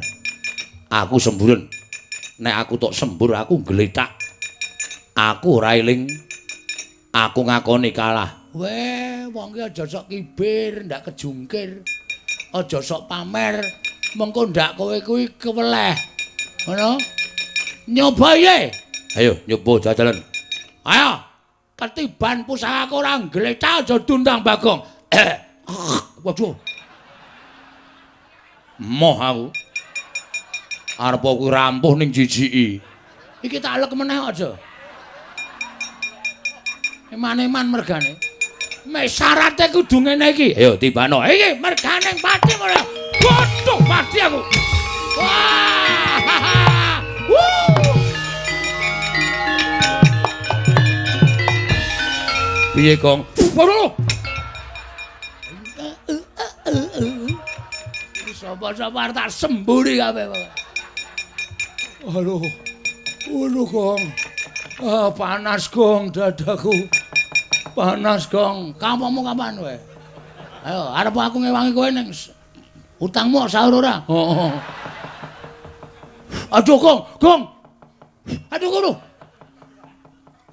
Speaker 1: Aku semburen. Nek aku tok sembur aku gletak. Aku ora eling. Aku ngakoni kalah.
Speaker 2: Weh, wong ki aja sok kibir, ndak kejungkir. Aja sok pamer, mengko ndak kowe kuwi keweleh. Ngono? Nyoba ye.
Speaker 1: Ayo nyoba jajalan.
Speaker 2: Ayo. Ketiban pusakaku ora gletak aja dundang Bagong.
Speaker 1: Waduh. Moh aku. Arep kuwi rampuh ning jijiki.
Speaker 2: Iki tak lek meneh aja. Eman-eman mergane. Mek syarate kudu ngene iki.
Speaker 1: Ayo tibano.
Speaker 2: Iki mergane pati ora. Waduh, mati aku. Wah. Wuh.
Speaker 1: Piye, Gong?
Speaker 2: Waduh. Sapa-sapa arep tak semburi kabeh. Aduh. Aduh, Gong. Ah, panas, Gong, dadaku. Panas, Gong. Kampungmu kapan kowe? Ayo, arep aku ngewangi kowe ning utangmu sahur ora? Heeh. Aduh, Gong, Gong. Aduh, kono.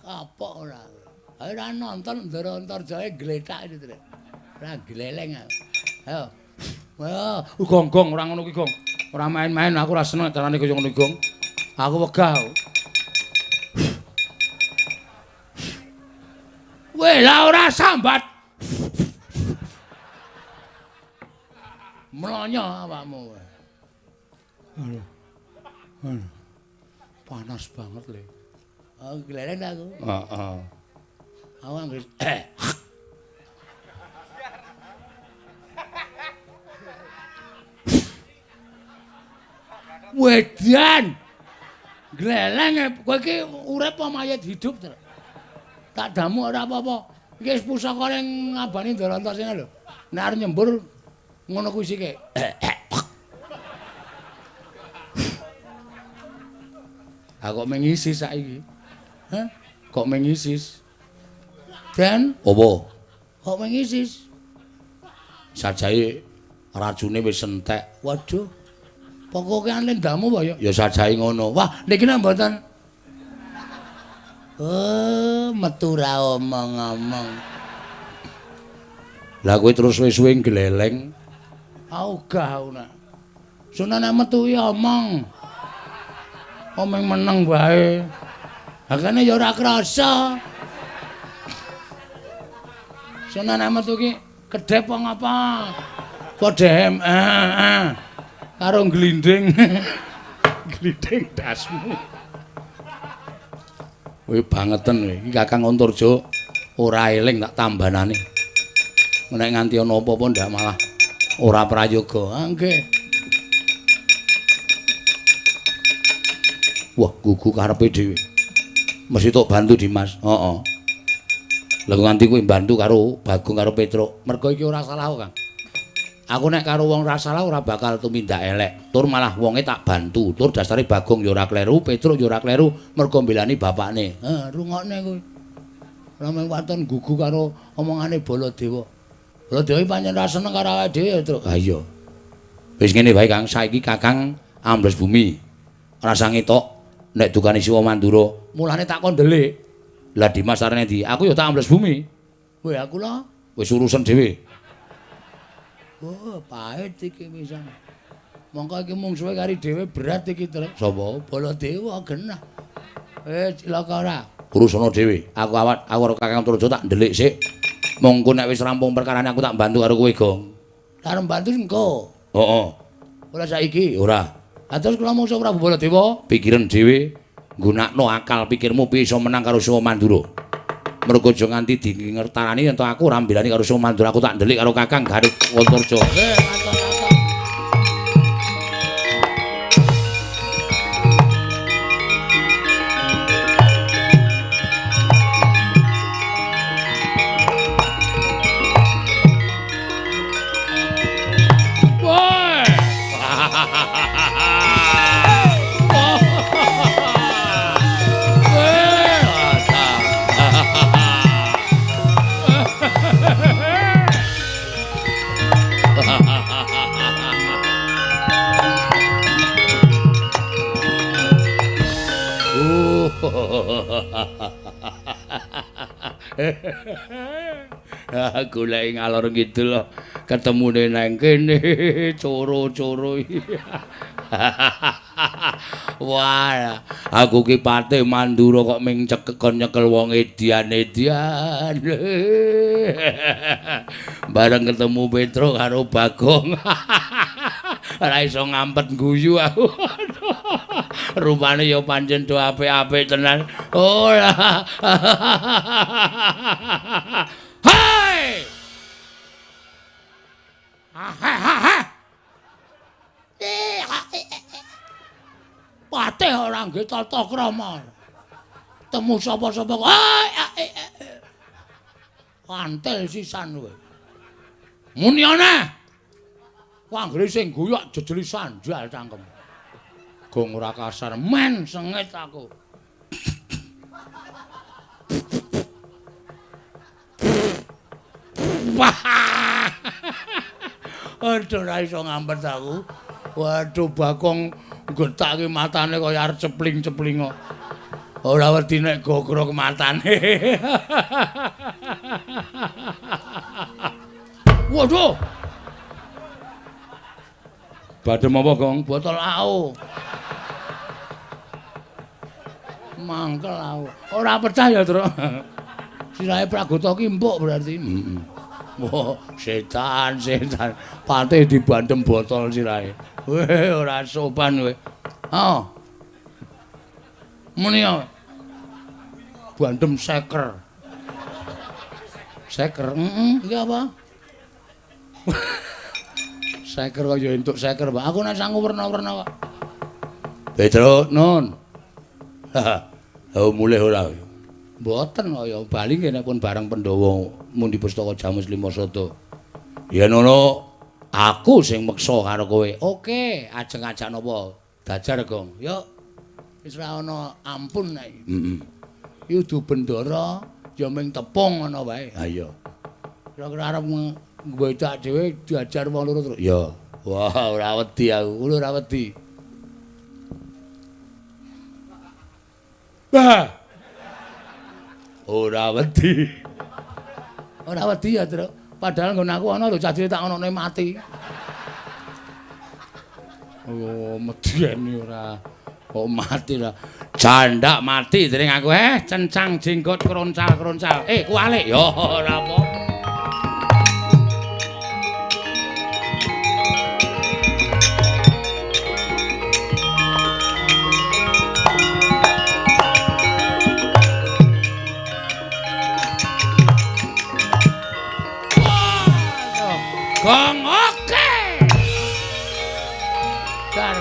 Speaker 2: Kapok ora. Ayo ora nonton Ndara Antarjaya gletak iki, Trik. Ora gleleng aku. Ayo. Wah,
Speaker 1: Gong, Gong, ora ngono kuwi, Gong. Ora main-main aku ora seneng carane kaya ngono, Gong. Aku wegah. Weh, lah ora sambat. Mlonyo awakmu. Aduh. Aduh. Panas banget le.
Speaker 3: Oh, gleren aku.
Speaker 1: Heeh.
Speaker 3: Aku anggere
Speaker 1: Wedan. Gleleng kowe iki urip apa mayit hidup, Tru? Tak damu ora apa-apa. Iki wis pusaka ning ngabani Ndarantasena lho. Nek arep nyembur ngono kuwi sike. Aku kok mengisis saiki. Hah? Kok mengisis?
Speaker 3: Den,
Speaker 1: apa?
Speaker 3: Kok mengisis?
Speaker 1: Sajae racune wis entek.
Speaker 3: Waduh. Pokoke lendamu apa ya?
Speaker 1: Ya sajae ngono. Wah, niki nek mboten.
Speaker 3: Oh, metu ra omong-omong.
Speaker 1: Lah kowe terus suwe-suwe gleleng.
Speaker 3: Ogah aku nak. Sunane metu ya omong. Omong meneng wae. Ha kene ya ora krasa. Sunane metu ki kedhep apa ngapa? Padha heeh.
Speaker 1: Karo glinding. Glinding dasmu. Kowe bangeten kowe. Iki Kakang Antarja ora eling tak tambanane. Nek nganti ana apa-apa ndak malah ora prayoga.
Speaker 3: Ah nggih.
Speaker 1: Wah, gugu karepe dhewe. Mesti tok bantu Dimas. Heeh. Lah nganti kowe bantu karo Bagong karo Petruk. Mergo iki ora salah kok, Kang. Aku nek karo wong ora salah ora bakal tumindak elek. Tur malah wonge tak bantu. Tur dasare Bagong ya ora kleru, Petruk ya ora kleru, mergo mbelani bapakne.
Speaker 3: Heh, rungokne kowe. Ora mung waton gugu karo omongane Baladewa. Baladewa pancen ora seneng karo awake dhewe ya, Truk.
Speaker 1: Ha iya. Wis ngene wae, Kang. Saiki Kakang ambles bumi. Ora usah ngetok nek dukane Siwa Mandura. Mulane tak kon ndelik. Lah Dimas arene ndi? Aku ya tak ambles bumi.
Speaker 3: Weh, aku lho
Speaker 1: wis urusan dhewe.
Speaker 3: Oh, pahit iki pisan. Mongko iki mungsuhe kari dhewe berat iki, Truk.
Speaker 1: Sapa?
Speaker 3: Baladewa genah. Cilaka ora?
Speaker 1: Urusana dhewe. Aku awak aku karo Kakang Antarja tak ndelik sik. Mongko nek wis rampung perkarane aku tak bantu karo kowe, Gong.
Speaker 3: Arep bantu engko.
Speaker 1: Heeh.
Speaker 3: Ora saiki?
Speaker 1: Ora.
Speaker 3: Ha terus kula mungsuh Prabu Baladewa?
Speaker 1: Pikiran dhewe, nggunakno akal pikirmu piye iso menang karo Siwa Mandura. Mergo aja nganti dingertarani yen to aku ora mbelani karo Siwa Mandura, aku tak ndelik karo Kakang Garut Antarja. Goleki ngalor ngidul ketemune nang kene coro-coro. Wah, aku ki Patih Mandura kok ming cekekon nyekel wong edian-edian. Bareng ketemu Petruk karo Bagong. Ora iso ngampet guyu aku. Rupane ya pancen do apik-apik tenan. Ora. Hai!
Speaker 2: Patih ora nggih tata krama. Temu sapa-sapa kok. Kantil sisan kowe. Muni ana. Anggere sing guyu jejeli sandal cangkem. Gong ora kasar men sengit aku. Aduh ora iso ngampet aku. Waduh Bagong gethake matane kaya arep cepling-cepling kok. Ora wedi nek gogrok matane. Waduh.
Speaker 1: Badhem apa, Gong? Botol AO. Mangkel aku. Ora pecah ya, Truk. Sirahe Pragota ki empuk berarti. Heeh. Wah, setan, setan. Patih dibandem botol sirahe. Weh, ora sopan kowe. Ha. Muni ya. Bandem seker. Seker, heeh, iki apa? Seker kok ya entuk seker, Pak. Aku nek sangu werna-werna kok. Petruk, Nun. Ha, mulih ora. Mboten kaya bali nggih nek pun bareng Pandhawa mundi pustaka Jamus Lima Sada. Yen ngono aku sing meksa karo kowe. Oke, ajeng ajak napa? Dajar, Gong. Yuk. Wis ora ana ampun nek. Heeh. Iki udu bendara ya ming tepung ngono wae. Ha iya. Kira-kira arep ngwedak dhewe diajar wong loro terus. Ya. Wah, ora wedi aku. Kulo ora wedi. Bah. Ora wedi. Ora wedi ya, Truk. Padahal nggon aku ana lho cah cilik tak onone mati. Oh, medeni ora. Kok mati lah. Jandak mati dening aku cencang jenggot kroncal-kroncal. Kualik. Ya ora apa. Gong oke. Dar.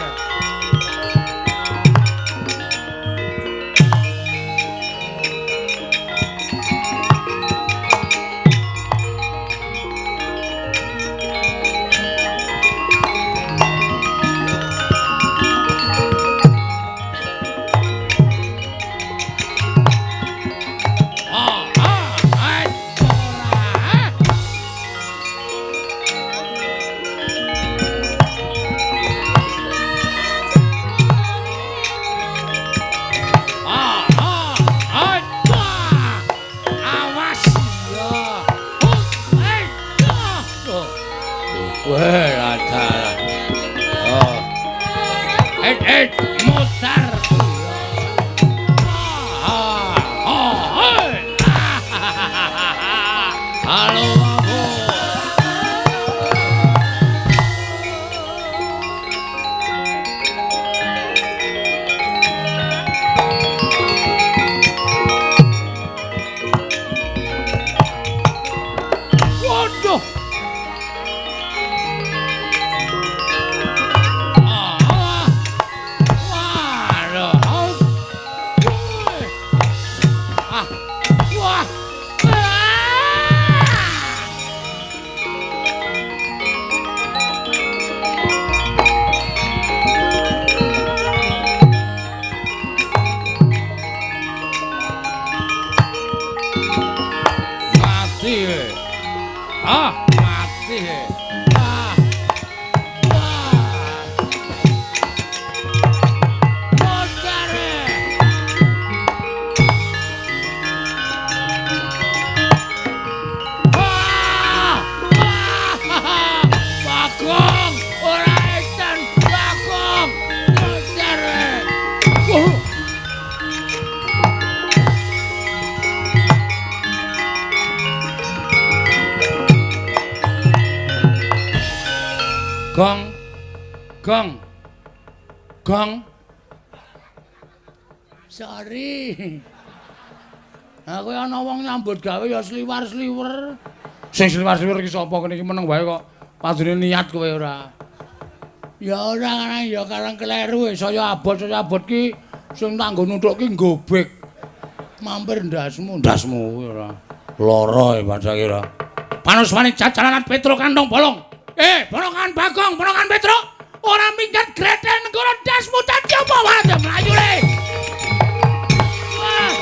Speaker 1: Gong. Gong. Gong. Sorry. Aku ana wong nyambut gawe ya sliwar-sliwer. Sing sliwar-sliwer iki sapa kene iki meneng wae kok. Padune niat kowe ora. Ya ora ya karang kleru saya abot ki sing tanggo nuthuk ki nggobek. Mampir ndasmu, ndasmu kuwi ora. Lara e padha kira. Panuswane jajalan Petro kantong bolong. Ponokan Bagong, ponokan Petro, ora minggat greten negara dasmu dadi apa wae mlayu le. Wah.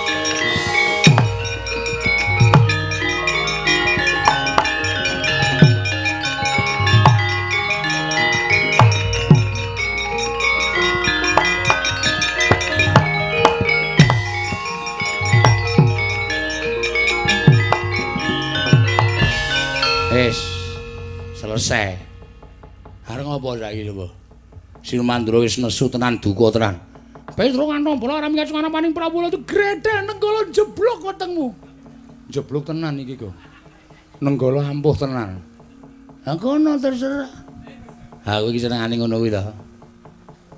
Speaker 1: Wis selesai. Arep ngopo saiki coba?
Speaker 3: Sinumandra wis nesu tenan duka tenan.
Speaker 1: Petruk kantong bolong ora minggat sungana paning Prabu itu gredel Nenggala jeblok wetengmu.
Speaker 3: Jeblok tenan iki kok. Nenggala ampuh tenan.
Speaker 1: Ha kono terserah.
Speaker 3: Ha kowe iki senengane ngono kuwi to.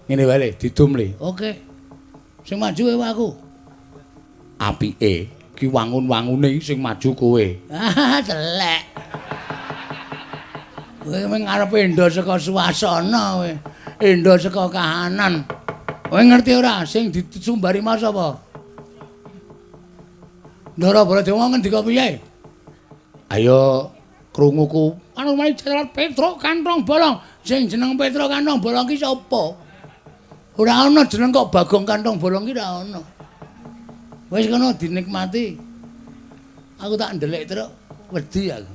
Speaker 3: Ngene wae le, didum le.
Speaker 1: Oke. Sing maju ewa aku.
Speaker 3: Apike ki wangun-wangune sing maju kowe.
Speaker 1: Ah, telek. Kowe mung arep endo saka suasana kowe. Endo saka kahanan. Kowe ngerti ora sing disumbari mau sapa? Ndara Baladewa ngendika piye?
Speaker 3: Ayo krunguku.
Speaker 1: Anu mari jalan Petruk kantong bolong. Sing jeneng Petruk kantong bolong ki sapa? Ora ana jeneng kok Bagong kantong bolong ki ora ana. Wis kono dinikmati. Aku tak ndelik truk wedi aku.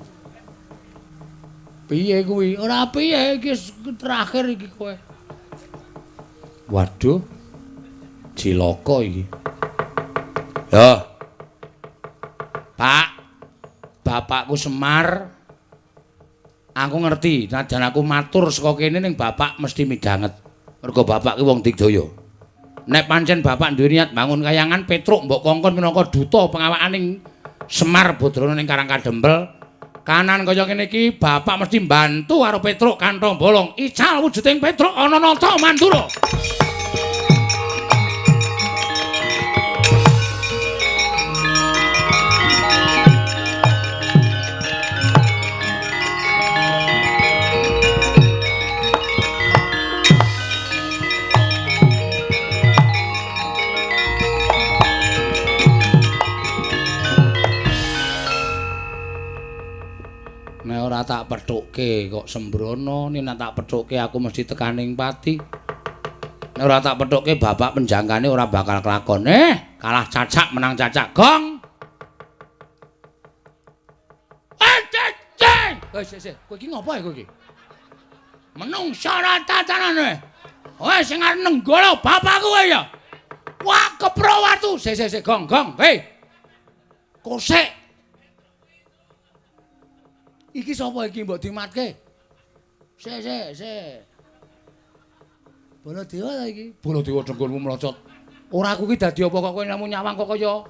Speaker 1: Piye kuwi? Ora piye iki terakhir iki kowe.
Speaker 3: Waduh. Cilaka iki. Ya. Pak, bapakku Semar. Aku ngerti, najan aku matur saka kene ning bapak mesti midhanget. Mergo bapak ki wong digdaya. Nek pancen bapak duwe niat bangun kayangan Petruk mbok kongkon minangka duta pengawakaning Semar Badrana ning Karang Kadempel. Kanan kaya ngene iki bapak mesti mbantu karo Petruk kantong bolong. Ical wujuding Petruk ana nata Mandura. Nek ora tak pethukke kok sembrono, nek tak pethukke aku mesti tekaning pati. Nek ora tak pethukke bapak penjangkane ora bakal kelakon. Kalah cacak menang cacak. Gong.
Speaker 1: Ceng. Wis wis, kowe iki ngopo kowe iki? Menungsa ora tatanane. Wes sing arep nenggala bapakku kowe ya. Wah, kepro watu. Sik sik sik, gong gong. Hei. Kosek. Iki sapa iki mbok dimatke? Sik sik sik. Baladewa ta iki?
Speaker 3: Baladewa dengkulmu mlocot. Ora aku iki dadi apa kok kowe namung nyawang kok kaya.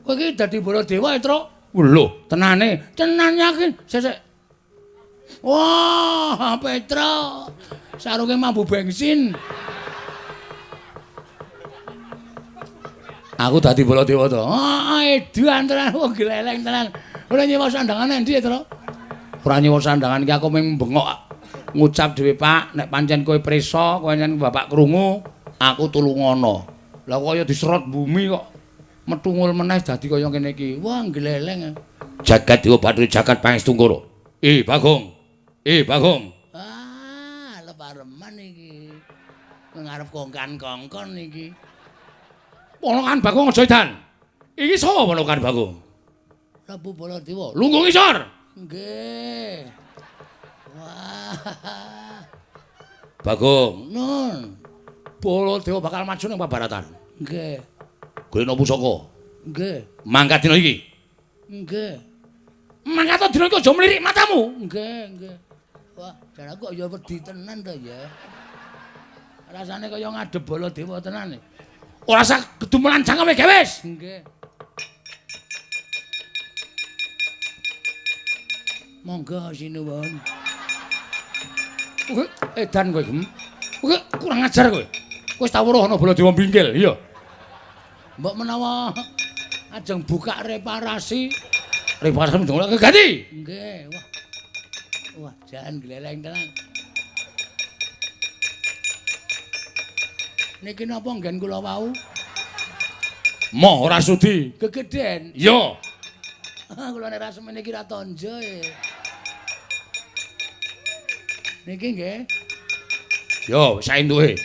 Speaker 1: Kowe iki dadi Baladewa, Truk.
Speaker 3: Lho, tenane.
Speaker 1: Tenan yakin. Sik sik. Wah, Petruk. Sarunge mambu bensin.
Speaker 3: Aku dadi Baladewa to.
Speaker 1: Ah, edan tenan wong gleleng tenan. Ora nyewa sandangan endi, Truk?
Speaker 3: Ora nyewa sandangan iki aku mung bengok ngucap dhewe, Pak, nek pancen kowe prisa, kowe pancen bapak krungu, aku tulungono. Lah kaya diserot bumi kok metungul meneh dadi kaya ngene iki.
Speaker 1: Wah, gleleng.
Speaker 2: Jagat Dewa Bathara jagat Pangestungkara. Bagong. Bagong.
Speaker 1: Ah, lepareman iki. Ngarep kongkan-kongkon iki.
Speaker 2: Ponokan Bagong aja edan. Iki sapa ponokan Bagong?
Speaker 1: Prabu Baladewa.
Speaker 2: Lungguh ngisor.
Speaker 1: Nggih. Wah.
Speaker 2: Bagong.
Speaker 1: Nun.
Speaker 2: Baladewa bakal maju ning pabaratan.
Speaker 1: Nggih.
Speaker 2: Golekno pusaka.
Speaker 1: Nggih.
Speaker 2: Mangkat dina iki.
Speaker 1: Nggih.
Speaker 2: Mangkat dina iki aja mlirik matamu.
Speaker 1: Nggih, nggih. Wah, jan aku kok ya wedi tenan to ya. Rasane kaya ngadep Baladewa tenan.
Speaker 2: Ora usah kedumelan cangkeme gewes.
Speaker 1: Nggih. Monggo sinuwun.
Speaker 3: Kowe edan kowe, Gem. Kowe kurang ajar kowe. Kowe wis tau weruh ana Baladewa bingkil, iya.
Speaker 1: Mbok menawa ajeng buka reparasi.
Speaker 3: Reparasi ndongak ganti.
Speaker 1: Nggih, wah. Wah, jan gleleng tenan. Niki napa nggen kula wau?
Speaker 2: Moh ora sudi.
Speaker 1: Gegeden.
Speaker 2: Iya.
Speaker 1: Kula nek ra semene iki ra tonjo e. Niki nggih.
Speaker 2: Yo, saentuke.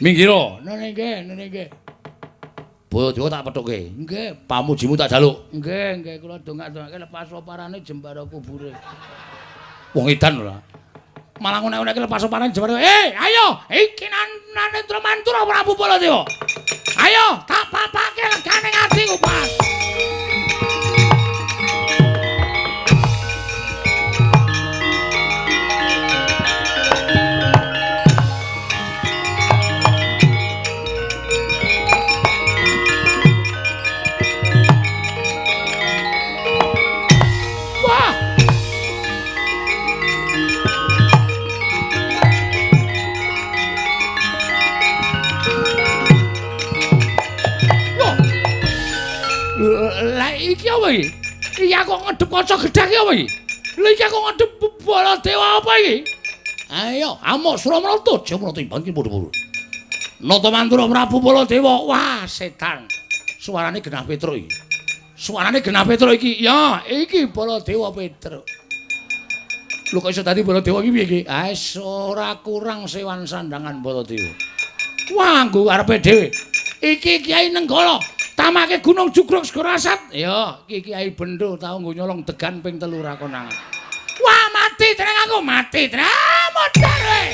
Speaker 2: Minggiro.
Speaker 1: Nene nggih, nene nggih.
Speaker 2: Baladewa tak pethukke.
Speaker 1: Nggih,
Speaker 2: pamujimu tak jaluk.
Speaker 1: Nggih, nggih kula dongak-dongake lepas oparane jembara kubure.
Speaker 2: Wong edan ora. Malah ngonek-onekke lepas oparane jembara. Ayo, iki Nanendra Mantura Prabu Baladewa. Ayo, tak papake legane atiku pas.
Speaker 1: Iki apa iki? Iki aku ngedep kaca gedhek iki apa iki? Lha iki aku ngedep Baladewa apa iki? Ayo, amuk Suramarta Jamarta timbang ki padha-padha. Nata Mantura Prabu Baladewa. Wah, setan. Suarane genah Petruk iki. Suarane genah Petruk iki. Ya, iki Baladewa Petruk. Lho kok iso dadi Baladewa iki piye iki? Ah, ora kurang sewan sandangan Baladewa. Wah, nggo arepe dhewe. Iki Kyai Nenggala, tamake Gunung Jugruk Segara Asat. Ya, iki Kyai Bendo tau nggo nyolong degan ping 3 ra konangan. Wah, mati tenang aku, mati tenang. Modar kowe.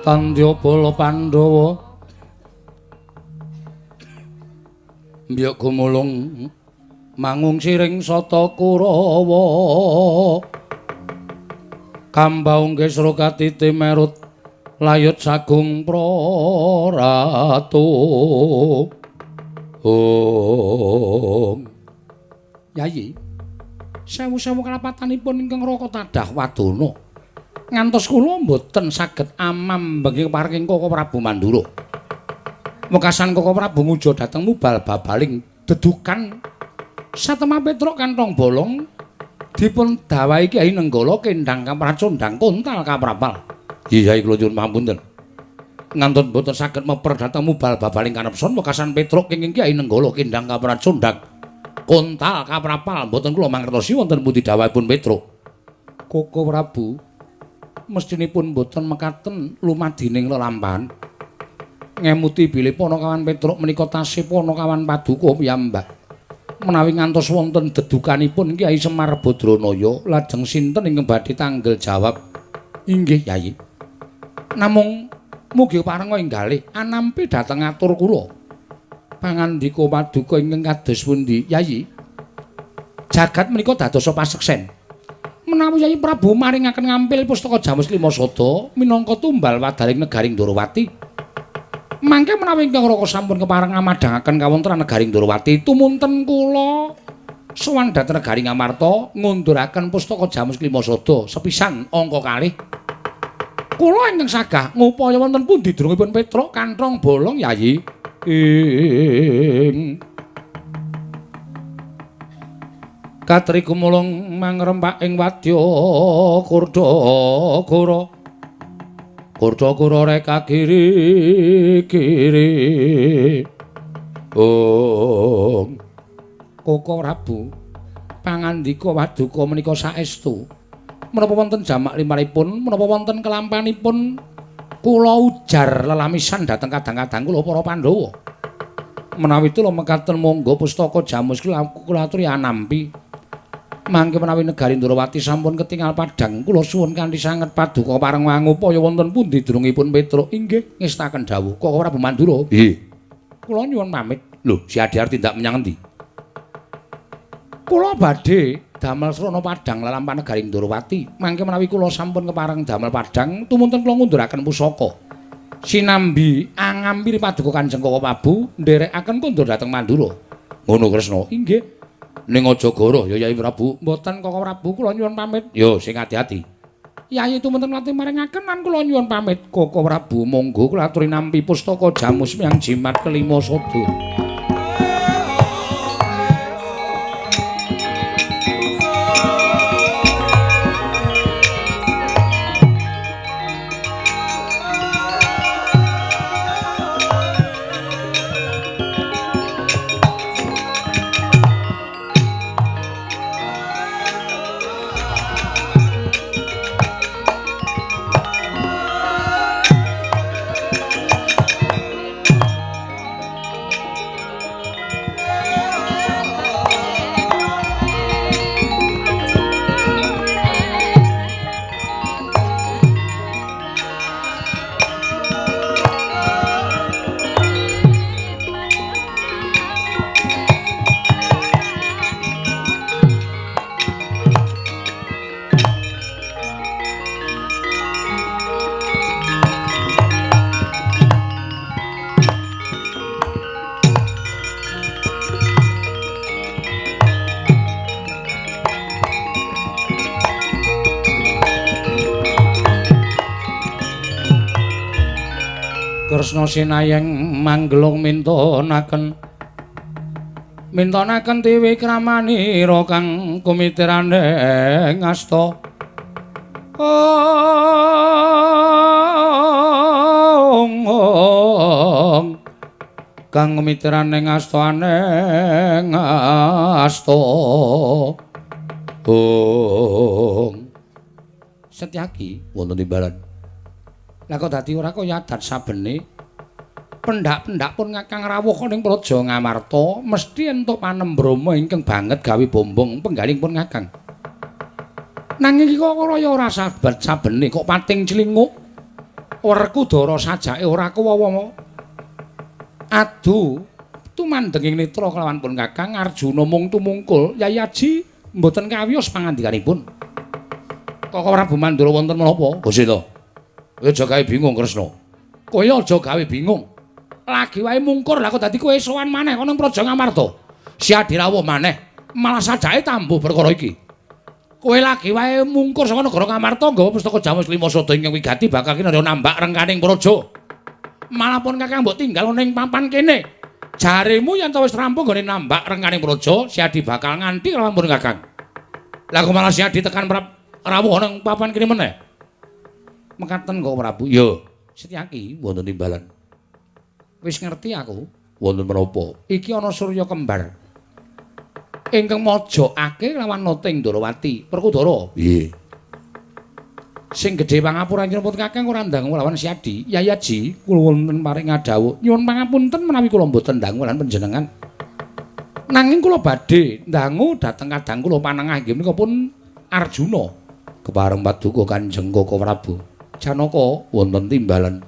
Speaker 1: Tandya bala Pandhawa mbyuk gumulung mangung siring sata Kurawa kambaung kesra katiti merut layut sagung praratu. Om Yayi, sewu-sewu kalapatanipun ingkang Raka tadah wadana ngantos kula mboten saged amambengi keparing Koko Prabu Mandura. Wekasan Koko Prabu ngujo dhateng mubal babaling dedukan satemah Petruk kantong bolong dipun dawahi Kyai Nenggala kendhang kapracondhang kontal kaprapal. Iya kula nyuwun pamunten. Ngantos mboten saged meper dhateng mubal babaling kanepson wekasan Petruk kenging Kyai Nenggala kendhang kapracondhang kontal kaprapal mboten kula mangertosi wonten pundi dawahipun Petruk. Koko Prabu mestinipun mboten mekaten lumadining lelampahan. Ngemuti bilih Panakawan Petruk menika tasih Panakawan paduka piyambak. Menawi ngantos wonten dedukanipun Kyai Semar Badranaya, lajeng sinten ingkang badhe tanggel jawab? Inggih, Yai. Namung mugi parenga enggalih anampi dhateng atur kula. Pangandika paduka ingkang kados pundi, Yai? Jagat menika dadosa paseksen. Menawi Yai Prabu maringaken ngampil pustaka Jamus Lima Sada minangka tumbal wadaring negaring Ndorowati. Mangke menawi ingkang Raka sampun kepareng ngamadhangaken kawontenan negaring Ndorowati, tumunten kula sowan dhateng negaring Amarta ngunduraken pustaka Jamus Lima Sada sepisan angka kalih. Kula ingkang sagah ngupaya wonten pundi drungipun Petruk kanthong bolong Yayi. Ing Katri gumulung mangrempak ing wadya Kurdakura. Kurdakura reka kiri kiri. Ong Koko Prabu pangandika waduka menika saestu. Menapa wonten jamak limaripun, menapa wonten kelampanipun
Speaker 3: Kula ujar lelamisan dhateng kadang-kadang kula para Pandhawa. Menawi tula mekaten monggo pustaka Jamus kula aturi anampi. Mangke menawi negari Ndrawati sampun ketingal padhang, kula suwun kanthi sanget paduka pareng mangupaya wonten pundi durungipun Petruk. Inggih, ngestaken dawuh Koko Prabu Mandura. Nggih. Kula nyuwun pamit. Lho, si Adi arep tindak menyang endi? Kula badhe damel srana padhang lelampahan negari Ndrawati. Mangke menawi kula sampun kepareng damel padhang, tumunten kula ngunduraken pusaka. Sinambi angampiri paduka Kanjeng Koko Prabu nderekaken kondur dhateng Mandura. Ngono Kresna. Inggih. Ning aja goroh ya Yai Prabu. Mboten Koko Prabu, kula nyuwun pamit. Yo sing ati-ati. Yai tumunten nate maringaken lan kula nyuwun pamit. Koko Prabu monggo kula aturi nampi pustaka Jamus miang jimat kelima sada. Kresna sinayeng manggelung mintonaken mintonaken tiwikramanira kang kumitirane ngasta. Ong kang kumitirane ngasta aneng asta. Ong Setyaki wonten timbalan. Lah kok dadi ora kaya adat sabene pendak-pendak pun ngakang rawuh ning Praja Ngamarta mesti entuk panembrama ingkang banget gawe bombong penggaling pun ngakang. Nanging iki kok kaya ora sabat sabene kok pating clinguk. Werkudara sajake ora kuwawa. Adu tumandenging netra kelawan pun kakang Arjuna mung tumungkul Yai Aji mboten kawiyos pangandikanipun. Koko Prabu Mandura wonten menapa? Gusti to. Kowe aja gawe bingung Kresna. Kowe aja gawe bingung. Lagi wae mungkur lah kok dadi kowe sowan maneh kono Praja Ngamarta. Si Adi rawuh maneh, malah sajake tambuh perkara iki. Kowe lagi wae mungkur saka negara Ngamarta nggawa pustaka Jamus Lima Sada ingkang wigati bakal kinarya nambak rengkaning praja. Malah pun kakang mbok tinggal ning papan kene. Jaremu yen to wis rampung nggone nambak rengkaning praja, si Adi bakal nganti lawan pun kakang. Lah kok malah si Adi tekan rawuh ning papan kene meneh. Mekaten kok Prabu. Ya, Setyaki wonten timbalan. Wis ngerti aku wonten menapa. Iki ana surya kembar ingkang mojokake lawan Noting Ndrawati. Werkudara. Nggih. Sing gedhe pangapura pun kakang ora ndang lawan Si Adi. Yai Aji kula wonten paring ngadhawuh. Nyuwun pangapunten menawi kula mboten dangu lan panjenengan. Nanging kula badhe ndangu dhateng kadang kula panengah inggih menika pun Arjuna. Kepareng paduka Kanjeng Koko Prabu. Janaka wonten timbalan.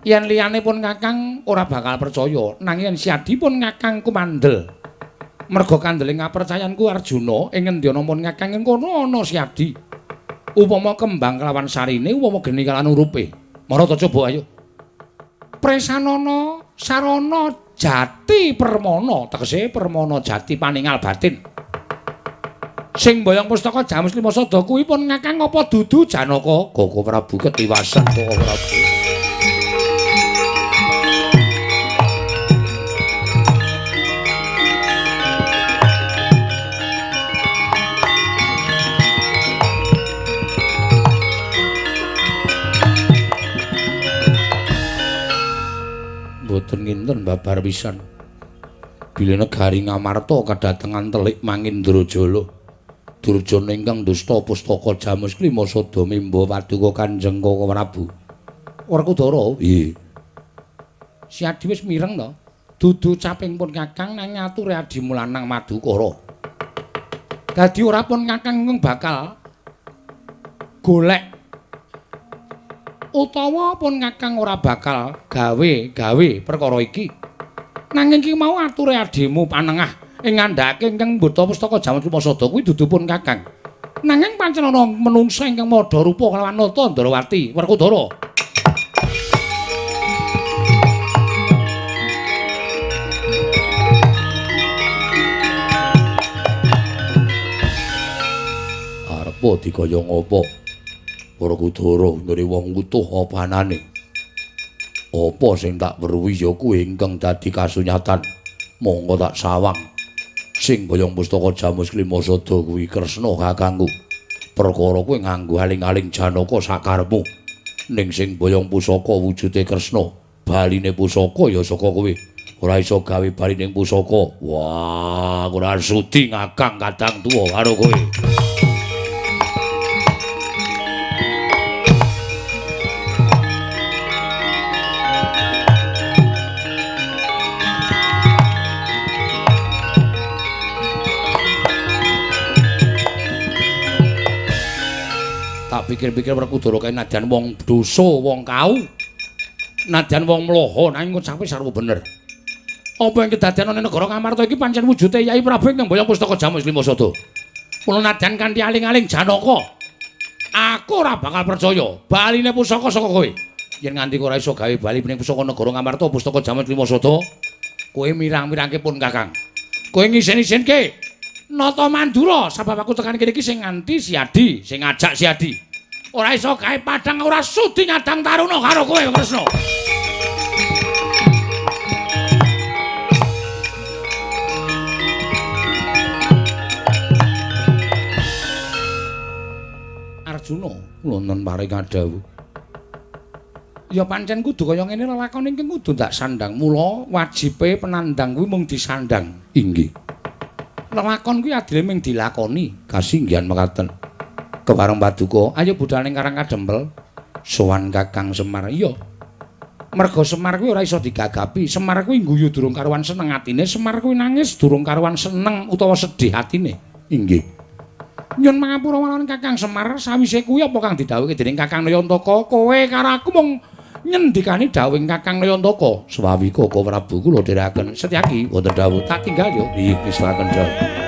Speaker 3: Yen liyane pun kakang ora bakal percaya, nanging yen Si Adi pun kakang kumandel. Merga kandele ngapercayanku Arjuna ing ngendi ana pun kakang ing kono ana Si Adi. Upama kembang kelawan sarine, upama geni kelawan urupe. Mara ta coba ayo. Presanana sarana jati permana, tegese permana jati paningal batin. Sing mboyong pustaka Jamus Lima Sada kuwi pun ngakang apa dudu Janaka? Koko Prabu ketiwasan Koko Prabu. Mboten nginten babar pisan. Bilih negari Ngamarta kadatengan telik Mangindrajala.
Speaker 1: Durjana ingkang dusta pustaka Jamus Klima sada mimba paduka Kanjeng Koko Prabu. Werkudara, nggih. Si Adi wis mireng to. Dudu caping pun Kakang nang ngature adimu lanang Madukara. Dadi ora pun Kakang ingkang bakal golek utawa pun Kakang ora bakal gawe-gawe perkara iki. Nanging iki mau ature adimu panengah ing ngandhake ingkang mbeta pustaka Jamus Klima Sada kuwi dudu pun Kakang. Nanging pancen ana menungsa ingkang madha rupa kelawan Nata Ndrawati Werkudara. Arepa dikaya ngapa? Werkudara nggone wong utuh apa anane? Apa sing tak weruhi ya kuwi ingkang dadi kasunyatan. Monggo tak sawang. Sing boyong pustaka Jamus Klima Sada kuwi Kresna kakangku. Perkara kuwi nganggo aling-aling Janaka sakarepmu. Ning sing boyong pusaka wujude Kresna, baline pusaka ya saka kowe. Ora iso gawe balining pusaka. Wah, ora sudi ngakang kadang tuwa karo kowe. Tak pikir-pikir Werkudara kae nadyan wong dosa, wong kau, nadyan wong mloho, nanging ngucape sarwa bener. Apa yang kedadean ana negara Ngamarta iki pancen wujude Yai Prabu ingkang mboyong pustaka Jamus Klima Sada. Mula nadyan kanthi aling-aling Janaka, aku ora bakal percaya baline pusaka saka kowe. Yen nganti ora iso gawe bali ning pusaka negara Ngamarta pustaka Jamus Klima Sada, kowe mirang-mirangke pun Kakang. Kowe ngisen-isenke Nata Mandura sebab aku tekan kene iki sing nganti si Adi, sing ngajak si Adi. Ora iso gawe padhang, ora sudi nyadang taruna karo kowe Kresna. Arjuna wonten paring kadhawuh. Ya pancen kudu kaya ngene lelakon ingkang kudu ndak sandang. Mula wajibe penandang kuwi mung disandang. Inggih. Lelakon kuwi adile mung dilakoni. Kasinggihan mekaten. Kepareng paduka, ayo budal ning Karang Kadempel. Sowan Kakang Semar. Iya. Merga Semar kuwi ora iso digagapi. Semar kuwi ngguyu durung karuan seneng atine, Semar kuwi nangis durung karuan seneng utawa sedih atine. Inggih. Nyun mangapura marang Kakang Semar, sawise kuwi apa kang didhawuhke dening Kakang Nayantaka? Kowe karo aku mung nyendikani dhawuhing Kakang Nayantaka. Swawi Koko Prabu kula dherekaken. Setyaki wonten dawuh, tak tinggal yo. Nggih, ngestakaken dawuh.